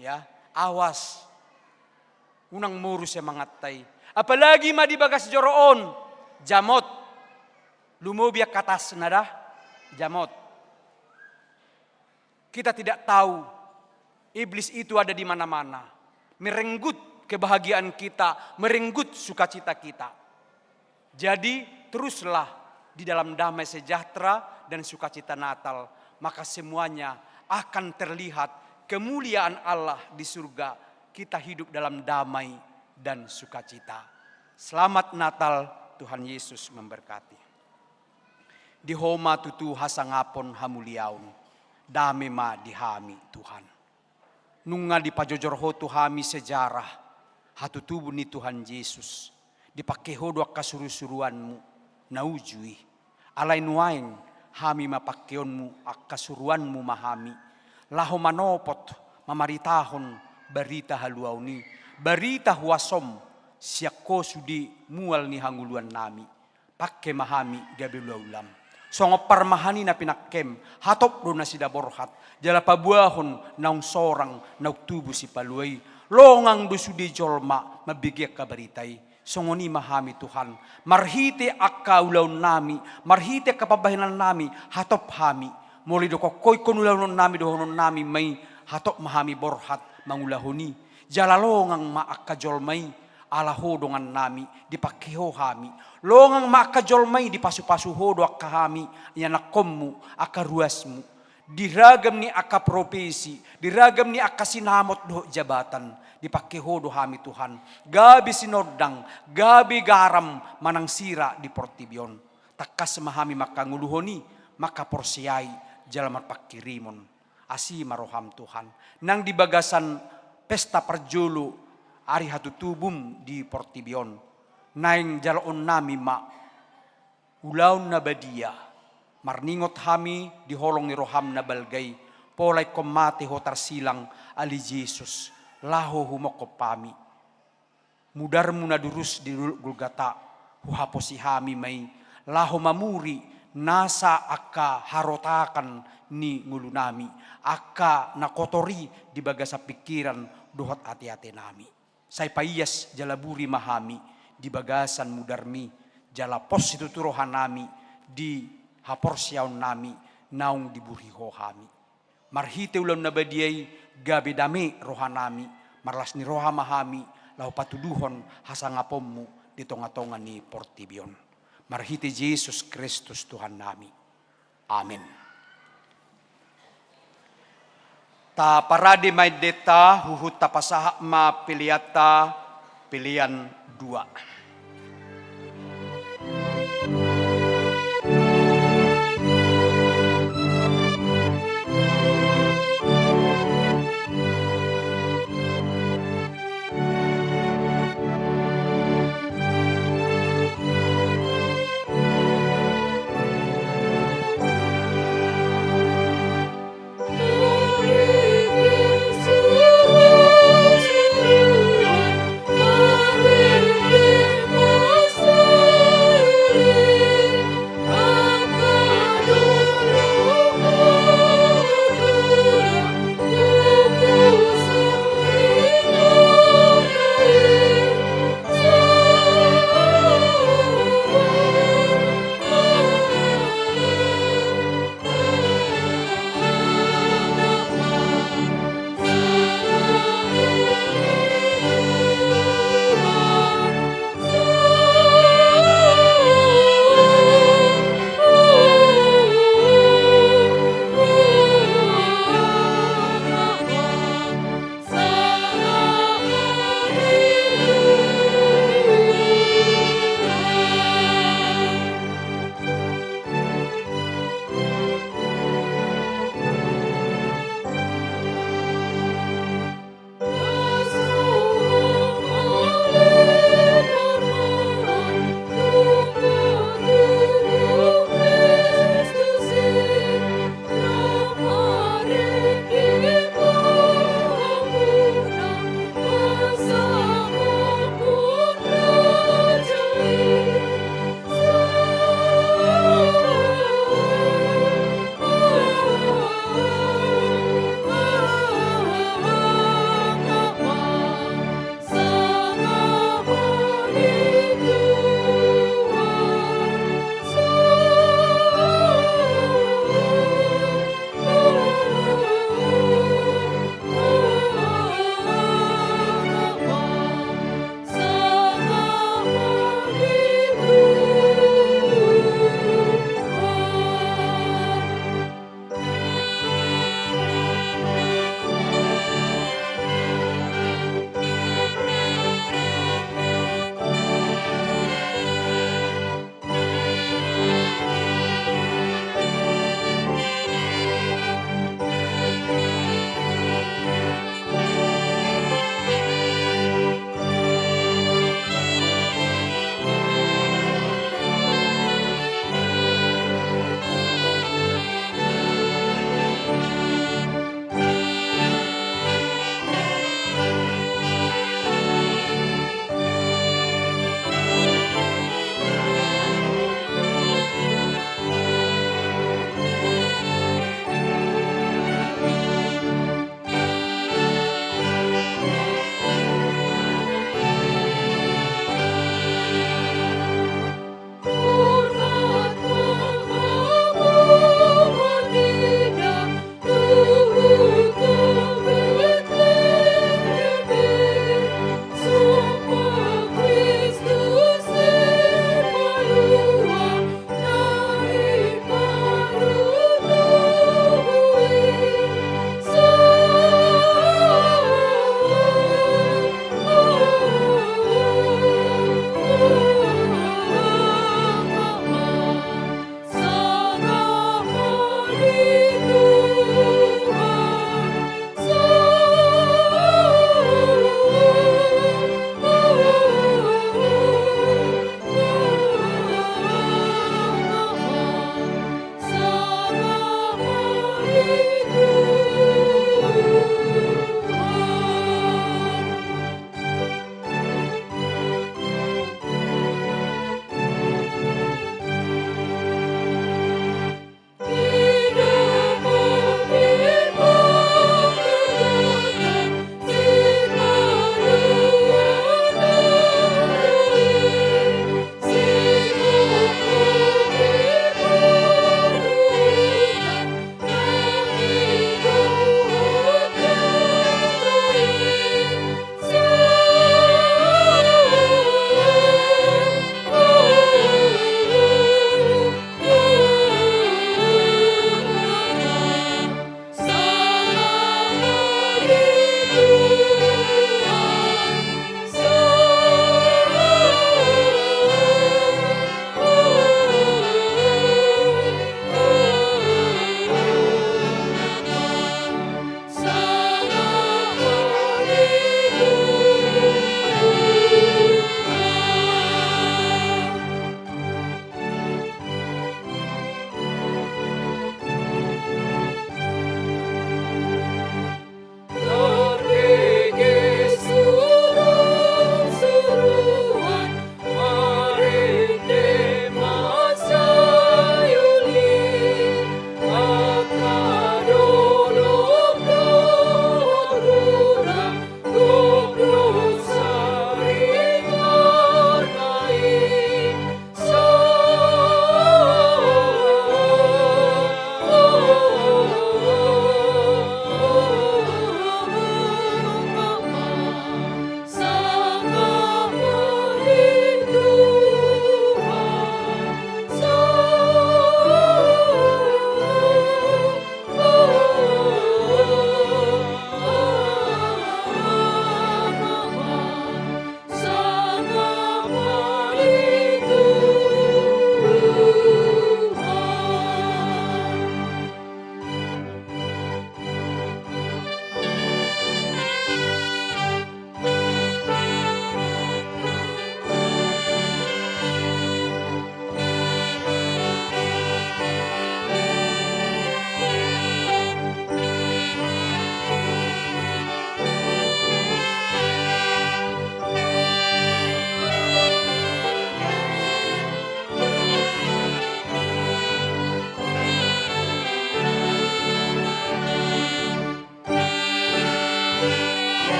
Ya, awas. Unang moru semangatta i. Apalagi ma di bagas joro on. Jamot. Lumobi angka tasna da. Jamot. Kita tidak tahu, iblis itu ada di mana-mana. Merenggut kebahagiaan kita, merenggut sukacita kita. Jadi, teruslah di dalam damai sejahtera dan sukacita Natal, maka semuanya akan terlihat kemuliaan Allah di surga. Kita hidup dalam damai dan sukacita. Selamat Natal, Tuhan Yesus memberkati. Di Ho ma tutu hasangapon hamuliaon, dame ma di hami, Tuhan. Nunga dipajojor Ho tu hami sejarah hatutubu ni Tuhan Jesus, dipangke Ho do angka surusuruanmu na uju i. Alai nuaeng hami ma pangkeonmu, angka suruanmu ma hami, laho manopot, mamaritahon barita haluaon i, barita huasom, sian Ho sude mual ni hangoluannami. Pangke ma hami gabe ulaulaM. Songon parmahan i na pinangkeM, hatop do nasida borhat, jala paboahon naung sorang, naung tubu sipalua i. Longang do sude jolma mambege angka barita i. Songon i ma hami Tuhan, marhite angka ulaonnami, marhite angka pambahenannami, hatop hami. Molo didok Ho ingkon ulaononnami dohononnami ma i, hatop ma hami borhat mangulahon i. Jala longang ma angka jolma i, ala Ho dongannami, dipangke Ho hami. Longang ma angka jolma i, dipasupasu Ho do angka hami, ianakkonMu, angka ruasMu. Di ragam ni angka profesi, di ragam ni angka sinamot dohot jabatan, dipangke Ho do hami Tuhan. Gabe sinondang, gabe garam manang sira di portibi on. Tangkas ma hami mangkangoluhon i, mangkaporseai, jala marpangkirimon. Asi ma rohaM Tuhan. Nang di bagasan pesta parjolo ari hatutubuM di portibi on, naeng jaloonnami ma ulaon na badia, marningot hami di holong ni rohaM na balga i, pola ingkon mate Ho tarsilang ale Jesus, laho humongkop hami. MudarMu na durus di Dolok Golgata, huhaposi hami ma i, laho mamuri nasa angka harotakan ni ngolunami, angka na kotor i di bagasan pingkiran dohot ateatenami. Sai paias jala buri ma hami di bagasan mudarMi, jala pos situtu rohanami di haporseaonnami naung diburi Ho hami. Marhite ulaon na badia i, gabe dame rohanami, marlas ni roha ma hami, laho patuduhon hasangaponMu di tongatonga ni portibi on. Marhite Jesus Kristus Tuhannami. Amen. Taparade ma endenta, huhut tapasahat ma peleanta, pelean dua.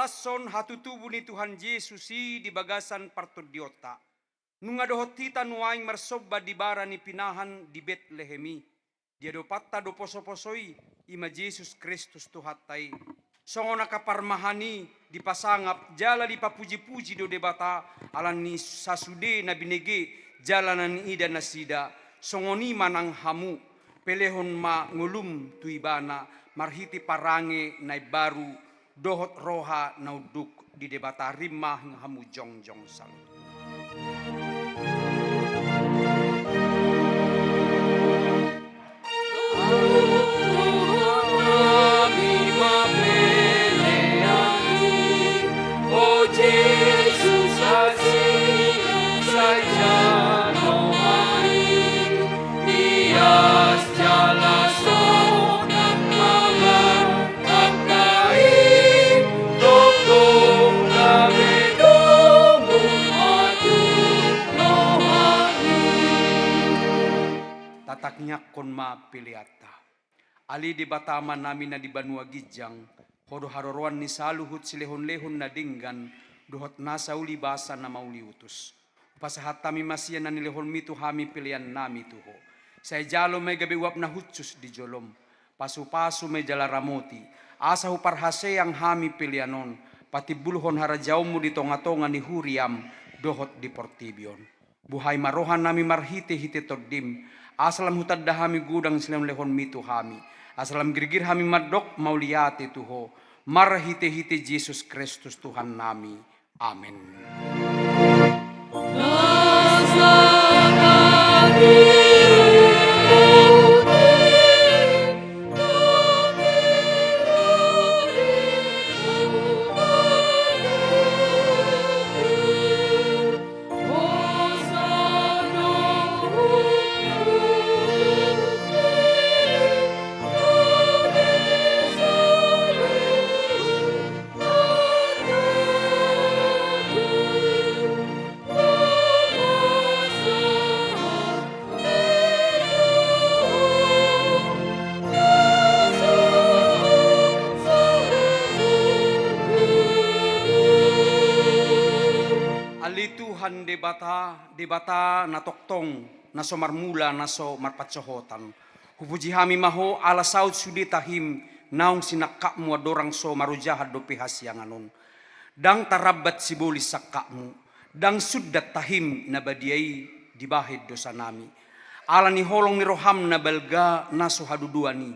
Lashon hatutubu ni Tuhan Jesus i di bagasan partondionta. Nunga dohot hita nuaeng marsomba di bara ni pinahan di Betlehem i. Di adopanta do posoposo i, i ma Jesus Kristus Tuhanta i. Songon angka parmahan i dipasangap jala dipapujipuji do Debata, ala ni sasude na binege jala na niida nasida, songon i ma nang hamu, pelehon ma ngolum tu Ibana, marhite parange na imbaru, dohot roha na unduk di Debata. Rim ma hamu jongjong saluhut. Tatangiangkon ma peleanta. Ale Debata Amanami na di banua ginjang, Ho do haroroan ni saluhut silehonlehon na denggan, dohot nasa uli basa na mauliutus. Hupasahat hami ma sian na nilehonmi tu hami peleannami tu Ho. Sai jalo ma i gabe uap na hushus di jolom. Pasupasu ma i jala ramoti, asa huparhaseang hami pelean on, patimbulhon harajaonmu di tongatonga ni huriam, dohot di portibi on. Buhai ma rohanami marhitehite Tondim, asa lam hutanda hami godang silehonlehonmi tu hami, asa lam girgir hami mandok mauliate tu Ho, marhitehite Jesus Kristus Tuhannami. Amen. Ale Tuhan Debata, Debata na tongtong, na so marmula, na so marpansohotan. Hupuji hami ma Ho ala saut sude tahim naung sinangkapmu andorang so marojahan dope hasiangan on. Ndang tarambat sibolis sangkapmu, ndang sundat tahim na badia i dibahen dosanami. Ala ni holong ni roham na balga na so haduduan i,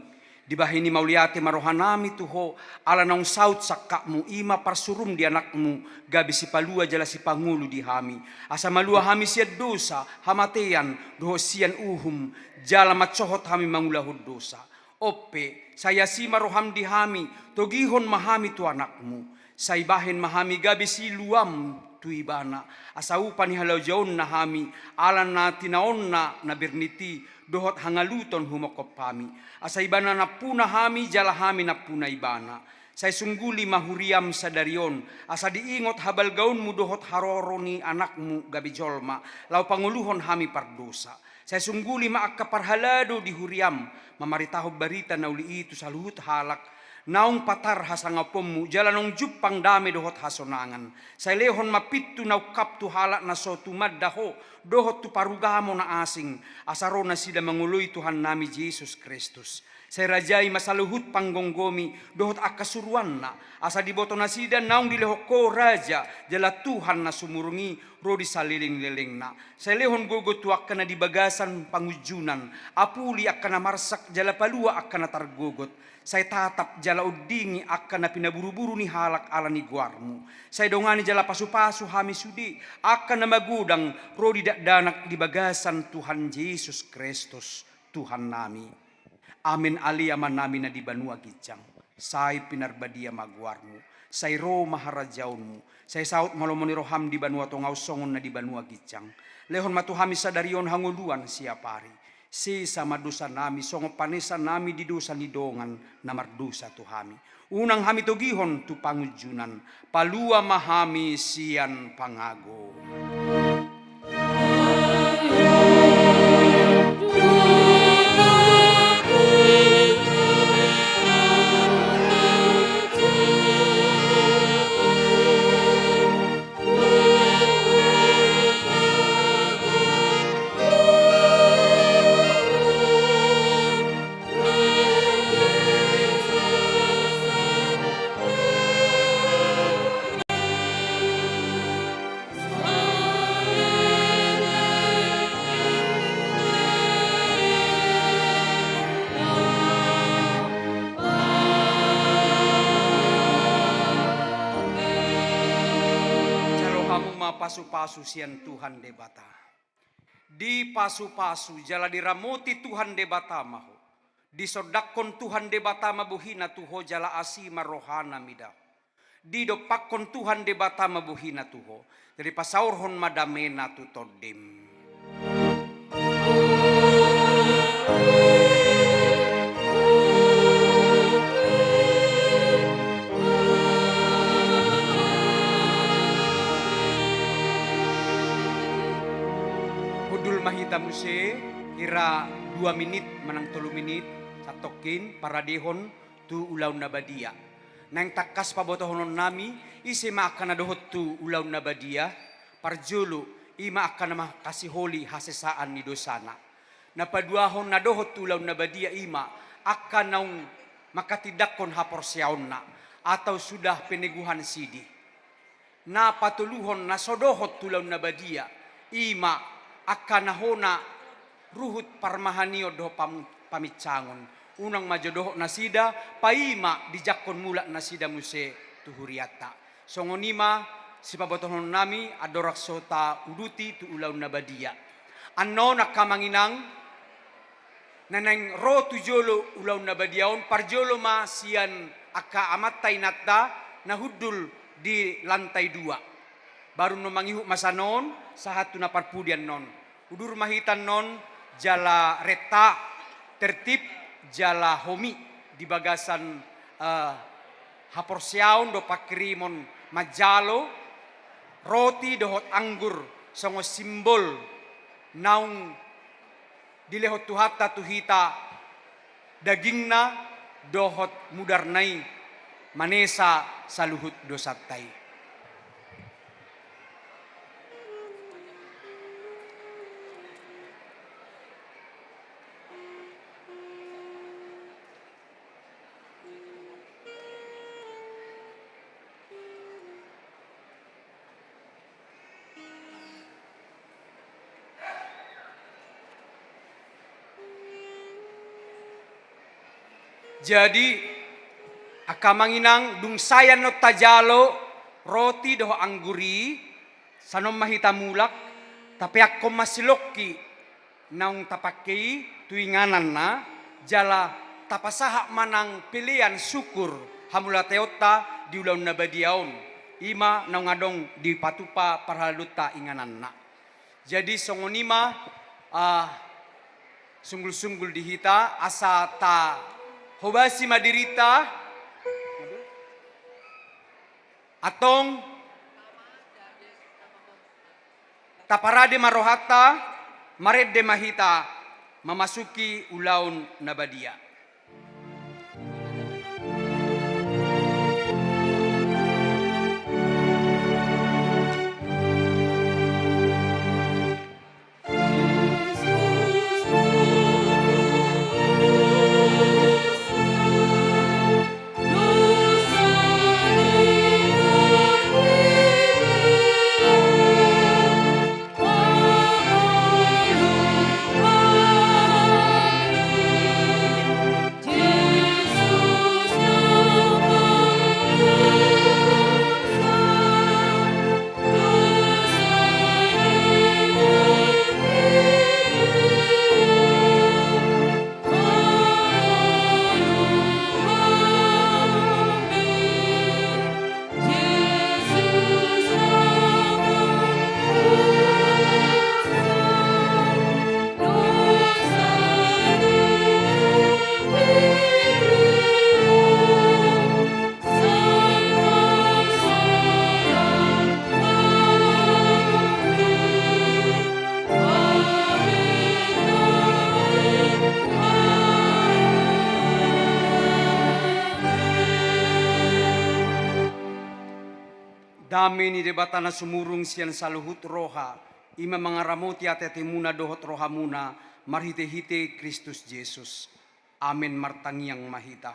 dibahen i mauliate ma rohanami tu Ho, ala naung saut sangkapmu, i ma parsurum di anakmu, gabe sipalua jala sipangolu di hami. Asa malua hami sian dosa, hamatean, dohot sian uhum, jala mansohot hami mangulahon dosa. On pe, sai asi ma roham di hami, togihon ma hami tu anakmu. Sai bahen ma hami gabe siluam tu ibana, asa upa ni halojaonna hami, ala na tinaonna na bernit i, dohot hangaluton humongkop hami. Asa ibana nampuna hami, jala hami nampuna ibana. Sai sungguli ma huriam sadari on, asa diingot habalgaonmu dohot haroro ni anakmu gabe jolma, laho pangoluhon hami pardosa. Sai sungguli ma angka parhalado di huriam, mamaritahon barita na uli i tu saluhut halak, naung patar hasangaponmu, jala naung jumpang dame dohot hasonangan. Sai lehon ma pintu na ungkap tu halak na so tumanda Ho, dohot tu parugamo na asing, asa ro nasida mangoloi Tuhannami Jesus Kristus. Sai rajai ma saluhut panggomgomi, dohot angka suruanna, asa diboto nasida naung dilehon Ho raja, jala Tuhan na sumurung i, ro di salelenglelengna. Sai lehon gogo tu angka na di bagasan pangunjunan, apuli angka na marsak, jala palua angka na targogot. Sai tatap jala ondingi angka na pinaburuburu ni halak ala ni goarmu. Sai dongani jala pasupasu hami sude, angka na magodang, ro di dakdanak di bagasan Tuhan Jesus Kristus, Tuhannami. Amen. Ale Amanami na di banua ginjang, sai pinarbadia ma goarmu, sai ro ma harajaonmu, sai saut ma lomo ni roham di banua tonga on songon na di banua ginjang. Lehon ma tu hami sadari on hangoluan siapari. Sesa ma dosanami, songon panesanami di dosa ni dongan na mardosa tu hami. Unang hami togihon tu pangunjunan, palua ma hami sian pangago. Pasu-pasu sian Tuhan Debata. Dipasu-pasu jala diramoti Tuhan Debata ma ho. Disondangkon Tuhan Debata ma bohina tu ho jala asi ma rohana mida ho. Didompakkon Tuhan Debata ma bohina tu ho. Jadi pasaorhon ma damena tu tondim. Hundul ma hita muse, kira dua minit manang tolu minit, santongkin paradehon tu ulaon na badia. Naeng tangkas pabotohononnami, ise ma angka na dohot tu ulaon na badia, parjolo, i ma angka na mangkasiholi hasesaan ni dosana. Na paduahon na dohot tu ulaon na badia i ma, angka naung mangkatindangkon haporseaonna, atau sudah peneguhan sidi. Na patoluhon na so dohot tu ulaon na badia, i ma angka na hona ruhut parmahanion dohot pam-, paminsangon. Unang ma jo dohot nasida, paima dijangkon mulak nasida muse tu hurianta. Songon i ma sipabotohononnami andorang so tauduti tu ulaon na badia. Annon angka amang inang, na naeng ro tu jolo ulaon na badia on, parjolo ma sian angka amanta inanta na hundul di lantai dua. Baru annon mangihut ma sian on, sahat tu na parpudi annon. Udur ma hita annon, jala renta, tertib, jala homi di bagasan, eh, haporseaon dohot pangkirimon manjalo roti dohot anggur songon simbol naung dilehon Tuhanta tu hita dagingna dohot mudarna i manesa saluhut dosanta i. Jadi, angka amang inang, dung sae annon tajalo roti dohot anggur i, sian on ma hita mulak, tapeakkon ma silongki naung tapangke i tu ingananna, jala tapasahat ma nang pelean syukur hamauliateonta di ulaon na badia on, i ma naung adong dipatupa parhalado ingananna. Jadi songon i ma, ah, sunggul-sunggul di hita, asa tahobasi ma dirinta. Antong, taparade ma rohanta, marende ma hita mamasuki ulaon na badia. Dame ni Debata na sumurung sian saluhut roha, i ma mangaramoti ateatemuna dohot rohamuna, marhitehite Kristus Jesus. Amen. Martangiang ma hita.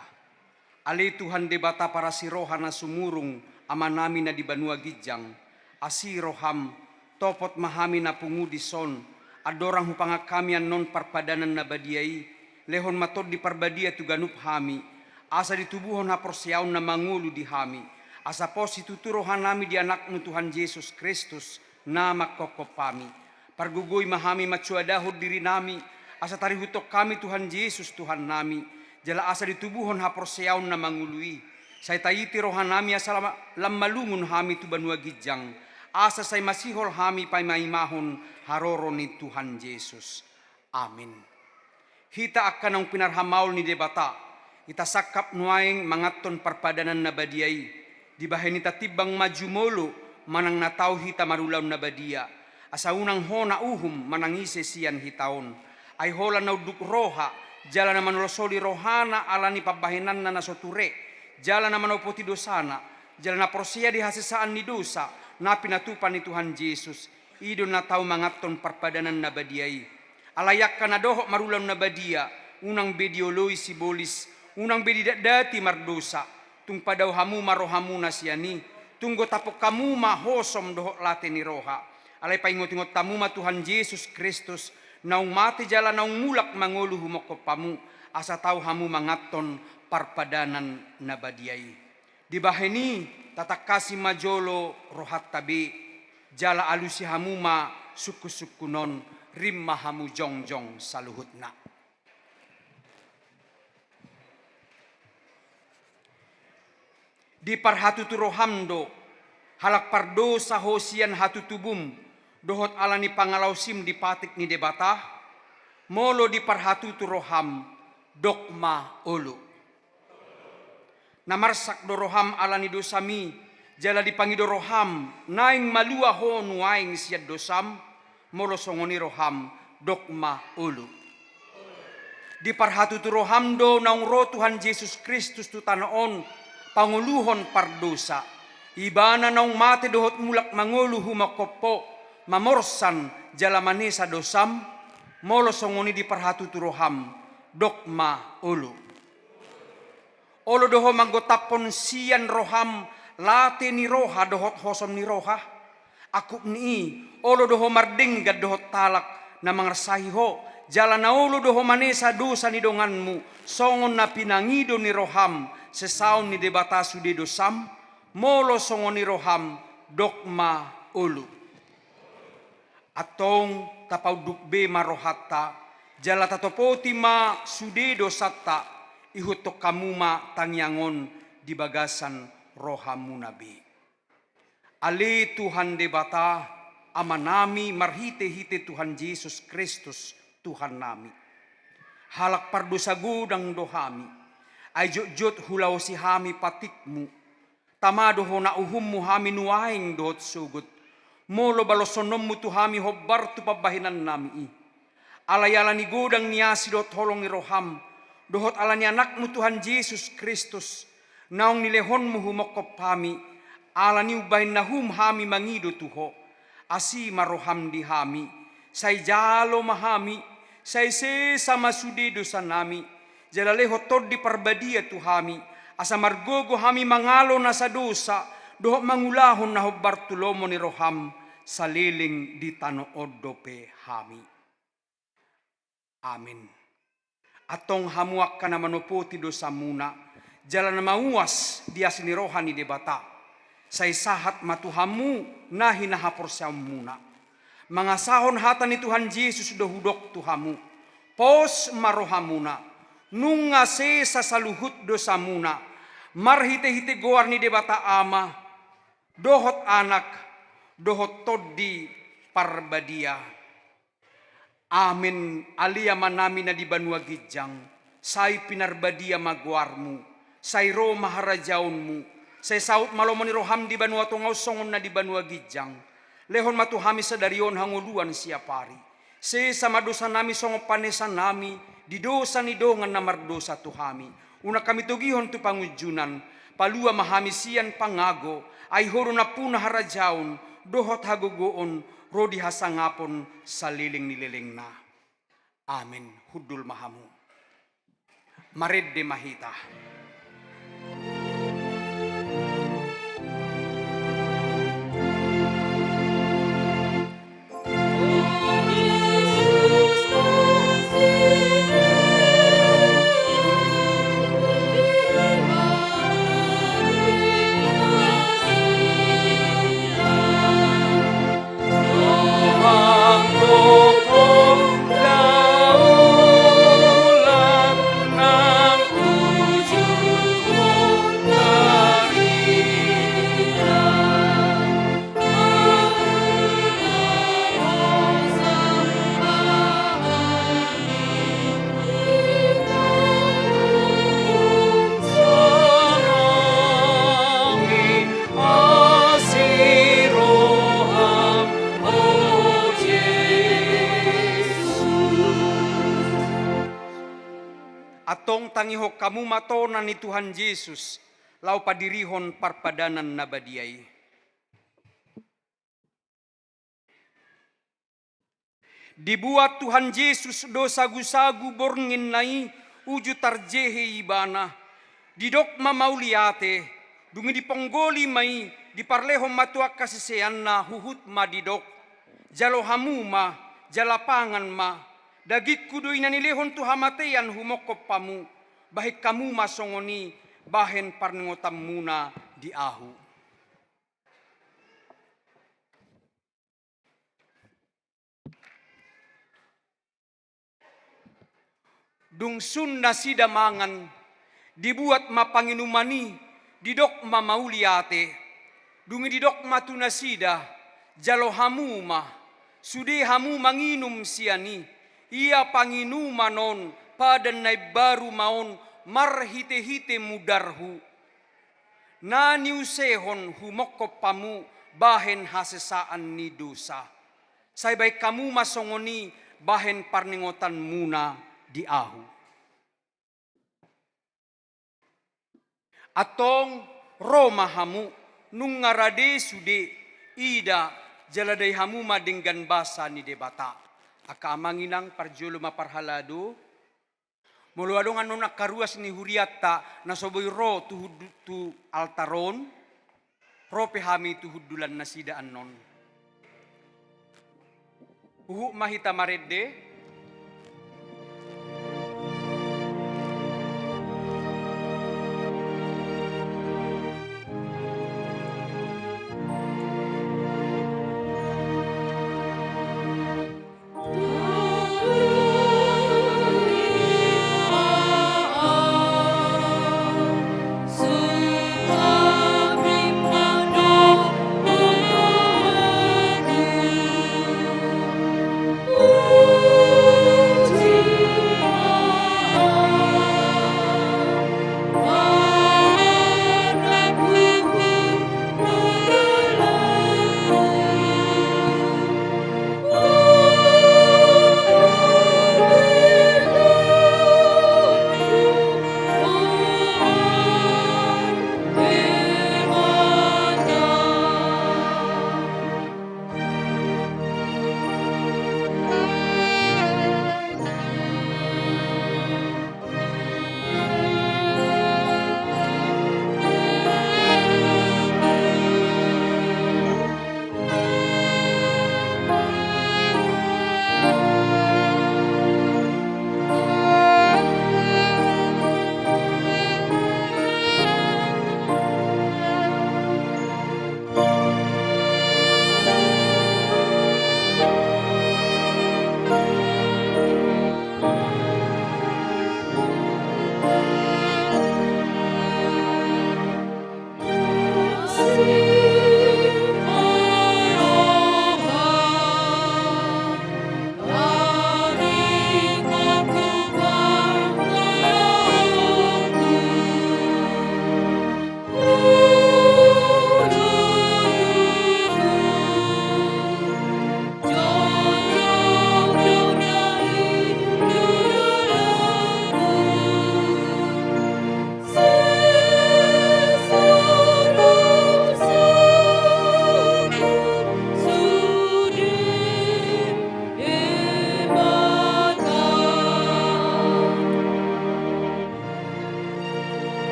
Ale Tuhan Debata parasi roha na sumurung, Amanami na di banua ginjang, asi roham, topot ma hami na pungu dison, andorang hupangan hami annon parpadanan na badia i, lehon ma Tondi Parbadia tu ganup hami, asa ditubuhon haporseaon na mangolu di hami, asa pos situtu rohanami di Anakmu Tuhan Jesus Kristus, Na mangkophop hami. Pargogoi ma hami mansoadahon dirinami, asa tarihuthon hami Tuhan Jesus Tuhannami, jala asa ditubuhon haporseaon na mangolu i. Sai taiti rohanami asa lam-, lam malungun hami tu banua ginjang, asa sai masihol hami paimaimahon haroro ni Tuhan Jesus. Amin. Hita angka naung pinarhamaol ni Debata, hita sangkap nuaeng manganhon parpadanan na badia i, dibahen i tatimbang ma jumolo manang na tau hita marulaon na badia, asa unang hona uhum manang ise sian hita on. Ai holan na unduk roha, jala na manolasoli rohana ala ni pambahenanna na so ture, jala na manopoti dosana, jala na porsea di hasesaan ni dosa, na pinatupa ni Tuhan Jesus, i do na tau manganhon parpadanan na badia i. Alai angka na dohot marulaon na badia, unang be dioloi sibolis, unang be didatdati mardosa, tung padao hamu ma rohamuna sian i, tung gotaphon hamu ma hosom dohot late ni roha. Alai paingotingot hamu ma Tuhan Jesus Kristus, naung mate jala naung mulak mangolu humongkop hamu, asa tau hamu manganhon parpadanan na badia i. Dibahen i, tatangkasi ma jolo rohanta be, jala alusi hamu ma sungkunsungkun on, rim ma hamu jongjong saluhutna. Diparhatutu roham do, halak pardosa ho sian hatutubum, dohot ala ni pangalaosim di patik ni Debata? Molo diparhatutu roham, dok ma olo. Na marsak do roham ala ni dosami, jala dipangido roham, naeng malua ho nuaeng sian dosam? Molo songon i roham, dok ma olo. Diparhatutu roham do naung ro Tuhan Jesus Kristus tu tano on, pangoluhon pardosa. Ibana naung mate dohot mulak mangolu humongkop ho, mamorsan jala manesa dosam? Molo songon i diparhatutu roham, dok ma olo. Olo do ho manggotaphon sian roham late ni roha dohot hosom ni roha? Angkup ni i, olo do ho mardenggan dohot halak na mangarsahi ho, jala na olo do ho manesa dosa ni donganmu, songon na pinangido ni roham sesaon ni Debata sude dosam? Molo songon i roham, dok ma olo. Antong tapaunduk be ma rohanta, jala tatopoti ma sude dosanta, ihuthon hamu ma tangiang on di bagasan rohamuna be. Ale Tuhan Debata, Amanami marhitehite Tuhan Jesus Kristus, Tuhannami. Halak pardosa godang do hami, ai jotjot hulaosi hami patikmu. Tama do hona uhummu hami nuaeng dohot sogot, molo balosononmu tu hami hombar tu pambahenannami i. Alai ala ni godang ni asi dohot holong ni roham, dohot ala ni Anakmu Tuhan Jesus Kristus, naung nilehonmu humongkop hami, ala ni umbahen na hum hami mangido tu ho. Asi ma roham di hami, sai jalo ma hami, sai sesa ma sude dosanami, jala lehon Tondi Parbadia tu hami, asa margogo hami mangalo nasa dosa, dohot mangulahon na hombar tu lomo ni roham, saleleng di tano on dope hami. Amin. Antong hamu angka na manopoti dosamuna, jala na mauas di asi ni roha ni Debata, sai sahat ma tu hamu na hinahaporseaonmuna. Mangasahon hata ni Tuhan Jesus do hudok tu hamu, pos ma rohamuna, nunga sesa saluhut dosamuna, marhitehite goar ni Debata Ama, dohot Anak, dohot Tondi Parbadia. Amen. Ale Amanami na di banua ginjang, sai pinarbadia ma goarmu, sai ro ma harajaonmu, sai saut ma lomo ni roham di banua tonga on songon na di banua ginjang. Lehon ma tu hami sadari on hangoluan siapari. Sesa ma dosanami songon panesanami di dosa ni dongan na mardosa tu hami. Unang hami togihon tu pangunjunan, palua ma hami sian pangago, ai Ho do nampuna harajaon, dohot hagogoon, ro di hasangapon saleleng ni lelengna. Amen. Hundul ma hamu. Marende ma hita. Antong tangihon hamu ma tona ni Tuhan Jesus, laho padirihon parpadanan na badia i. Dibuat Tuhan Jesus do sagusagu borngin na i uju tarjehe ibana. Didok ma mauliate, dung i diponggoli ma i, diparlehon ma tu angka siseanna, huhut ma didok: Jalo hamu ma, jala pangan ma. Dagingku do i na nilehon tu hamatean humongkop hamu. Bahen hamu ma songon i bahen parningotanmuna di ahu. Dung sun nasida mangan, dibuat ma panginuman i, didok ma mauliate. Dung i didok ma tu nasida: Jalo hamu ma, sude hamu manginum sian i. Ia panginuman on padan na imbaru ma on marhitehite mudarhu, na niusehon humongkop hamu bahen hasesaan ni dosa. Sai bahen hamu ma songon i bahen parningotanmuna di ahu. Antong ro ma hamu, nunga rade sude, ida, jala dai hamu ma denggan basa ni Debata. Angka amang inang, parjolo ma parhalado. Molo adong annon angka ruas ni hurianta na so boi ro tu hundu-, tu altar on, ro pe hami tu hundulan nasida annon. Huhut ma hita marende.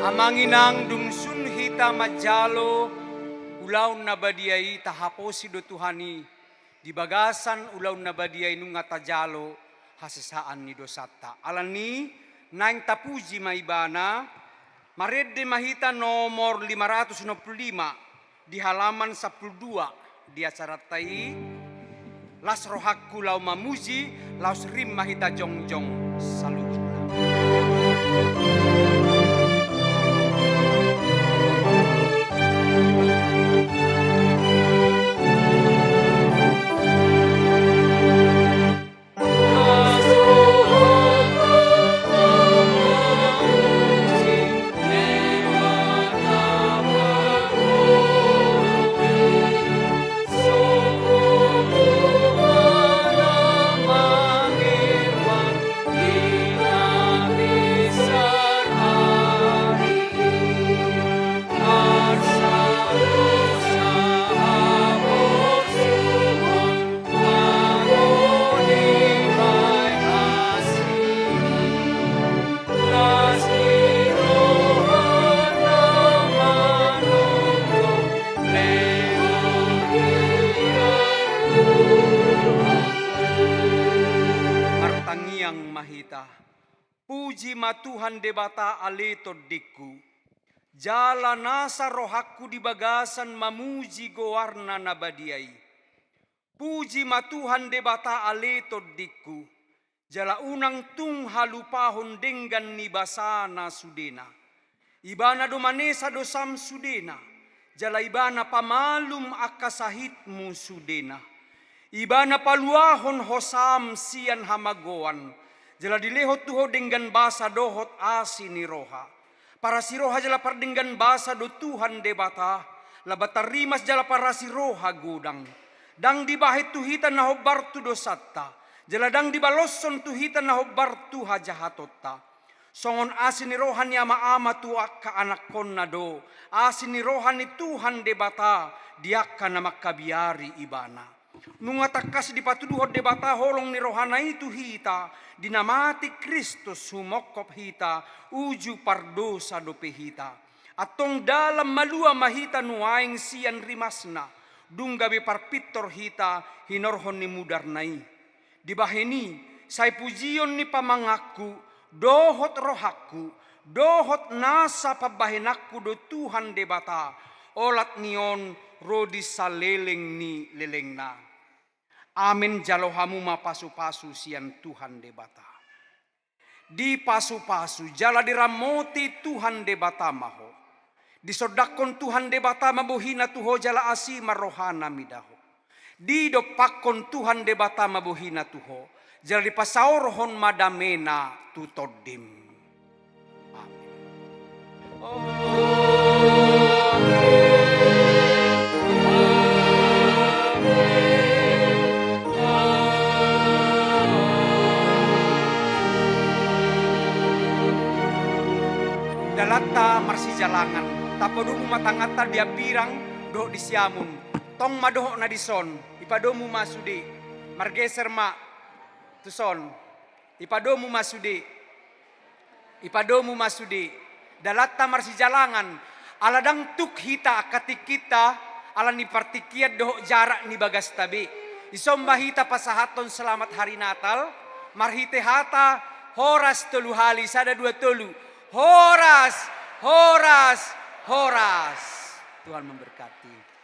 Amang inang, dung sun hita manjalo ulaon na badia i, tahaposi do Tuhan i. Di bagasan ulaon na badia i nunga tajalo hasesaan ni dosanta. Alani i, naeng tapuji ma Ibana. Marende ma hita nomor lima ratus enam puluh lima, di halaman sampulu dua di acaranta i. Las rohangku laho mamuji, laos rap ma hita jongjong saluhutna. Martangiang ma hita. Puji ma Tuhan Debata ale tondingku. Jala nasa rohangku di bagasan mamuji goarna na badia i. Puji ma Tuhan Debata ale tondingku, jala unang tung halupahon denggan ni basana sudena. Ibana do manesa dosam sudena, jala Ibana pamalum angka sahitmu sudena. Ibana paluahon hosam sian hamagoan, jala dilehon tu ho denggan basa dohot asi ni roha. Parasi roha jala pardenggan basa do Tuhan Debata, Labanta rimas jala parasi roha godang. Ndang dibahen tu hita na hombar tu dosanta, jala ndang dibaloshon tu hita na hombar tu hajahatonta. Songon asi ni roha ni ama-ama tu angka anakkonna do asi ni roha ni Tuhan Debata di angka na mangkabiari Ibana. Nunga tangkas dipatuduhon Debata holong ni rohana i tu hita, di na mati Kristus humongkop hita, uju pardosa dope hita. Antong dalan malua ma hita nuaeng sian rimasna, dung gabe parpintor hita hinorhon ni mudarna i. Dibahen i, sai pujion ni pamanganku, dohot rohangku, dohot nasa pambahenanku do Tuhan Debata, olat ni on ro di saleleng ni lelengna. Amen. Jalo hamu ma pasu-pasu sian Tuhan Debata. Dipasu-pasu jala diramoti Tuhan Debata ma ho. Disondangkon Tuhan Debata ma bohina tu ho jala asi ma rohana mida ho. Didompakkon Tuhan Debata ma bohina tu ho, jala dipasaorhon ma damena tu tondim. Amen. Dalanta marsijalangan, tapadomu ma tanganta di hambirang dohot di siamun. Tong ma dohot na dison, ipadomu ma sude. Margeser ma tuson. Ipadomu ma sude. Ipadomu ma sude. Dalanta marsijalangan. Ala ndang tuk hita angka tingkinta, ala ni partingkian dohot jarak ni bagasta be. Dison ma hita pasahathon selamat hari Natal marhite hata horas tolu hali, sada, dua, tolu. Horas, horas, horas. Tuhan memberkati.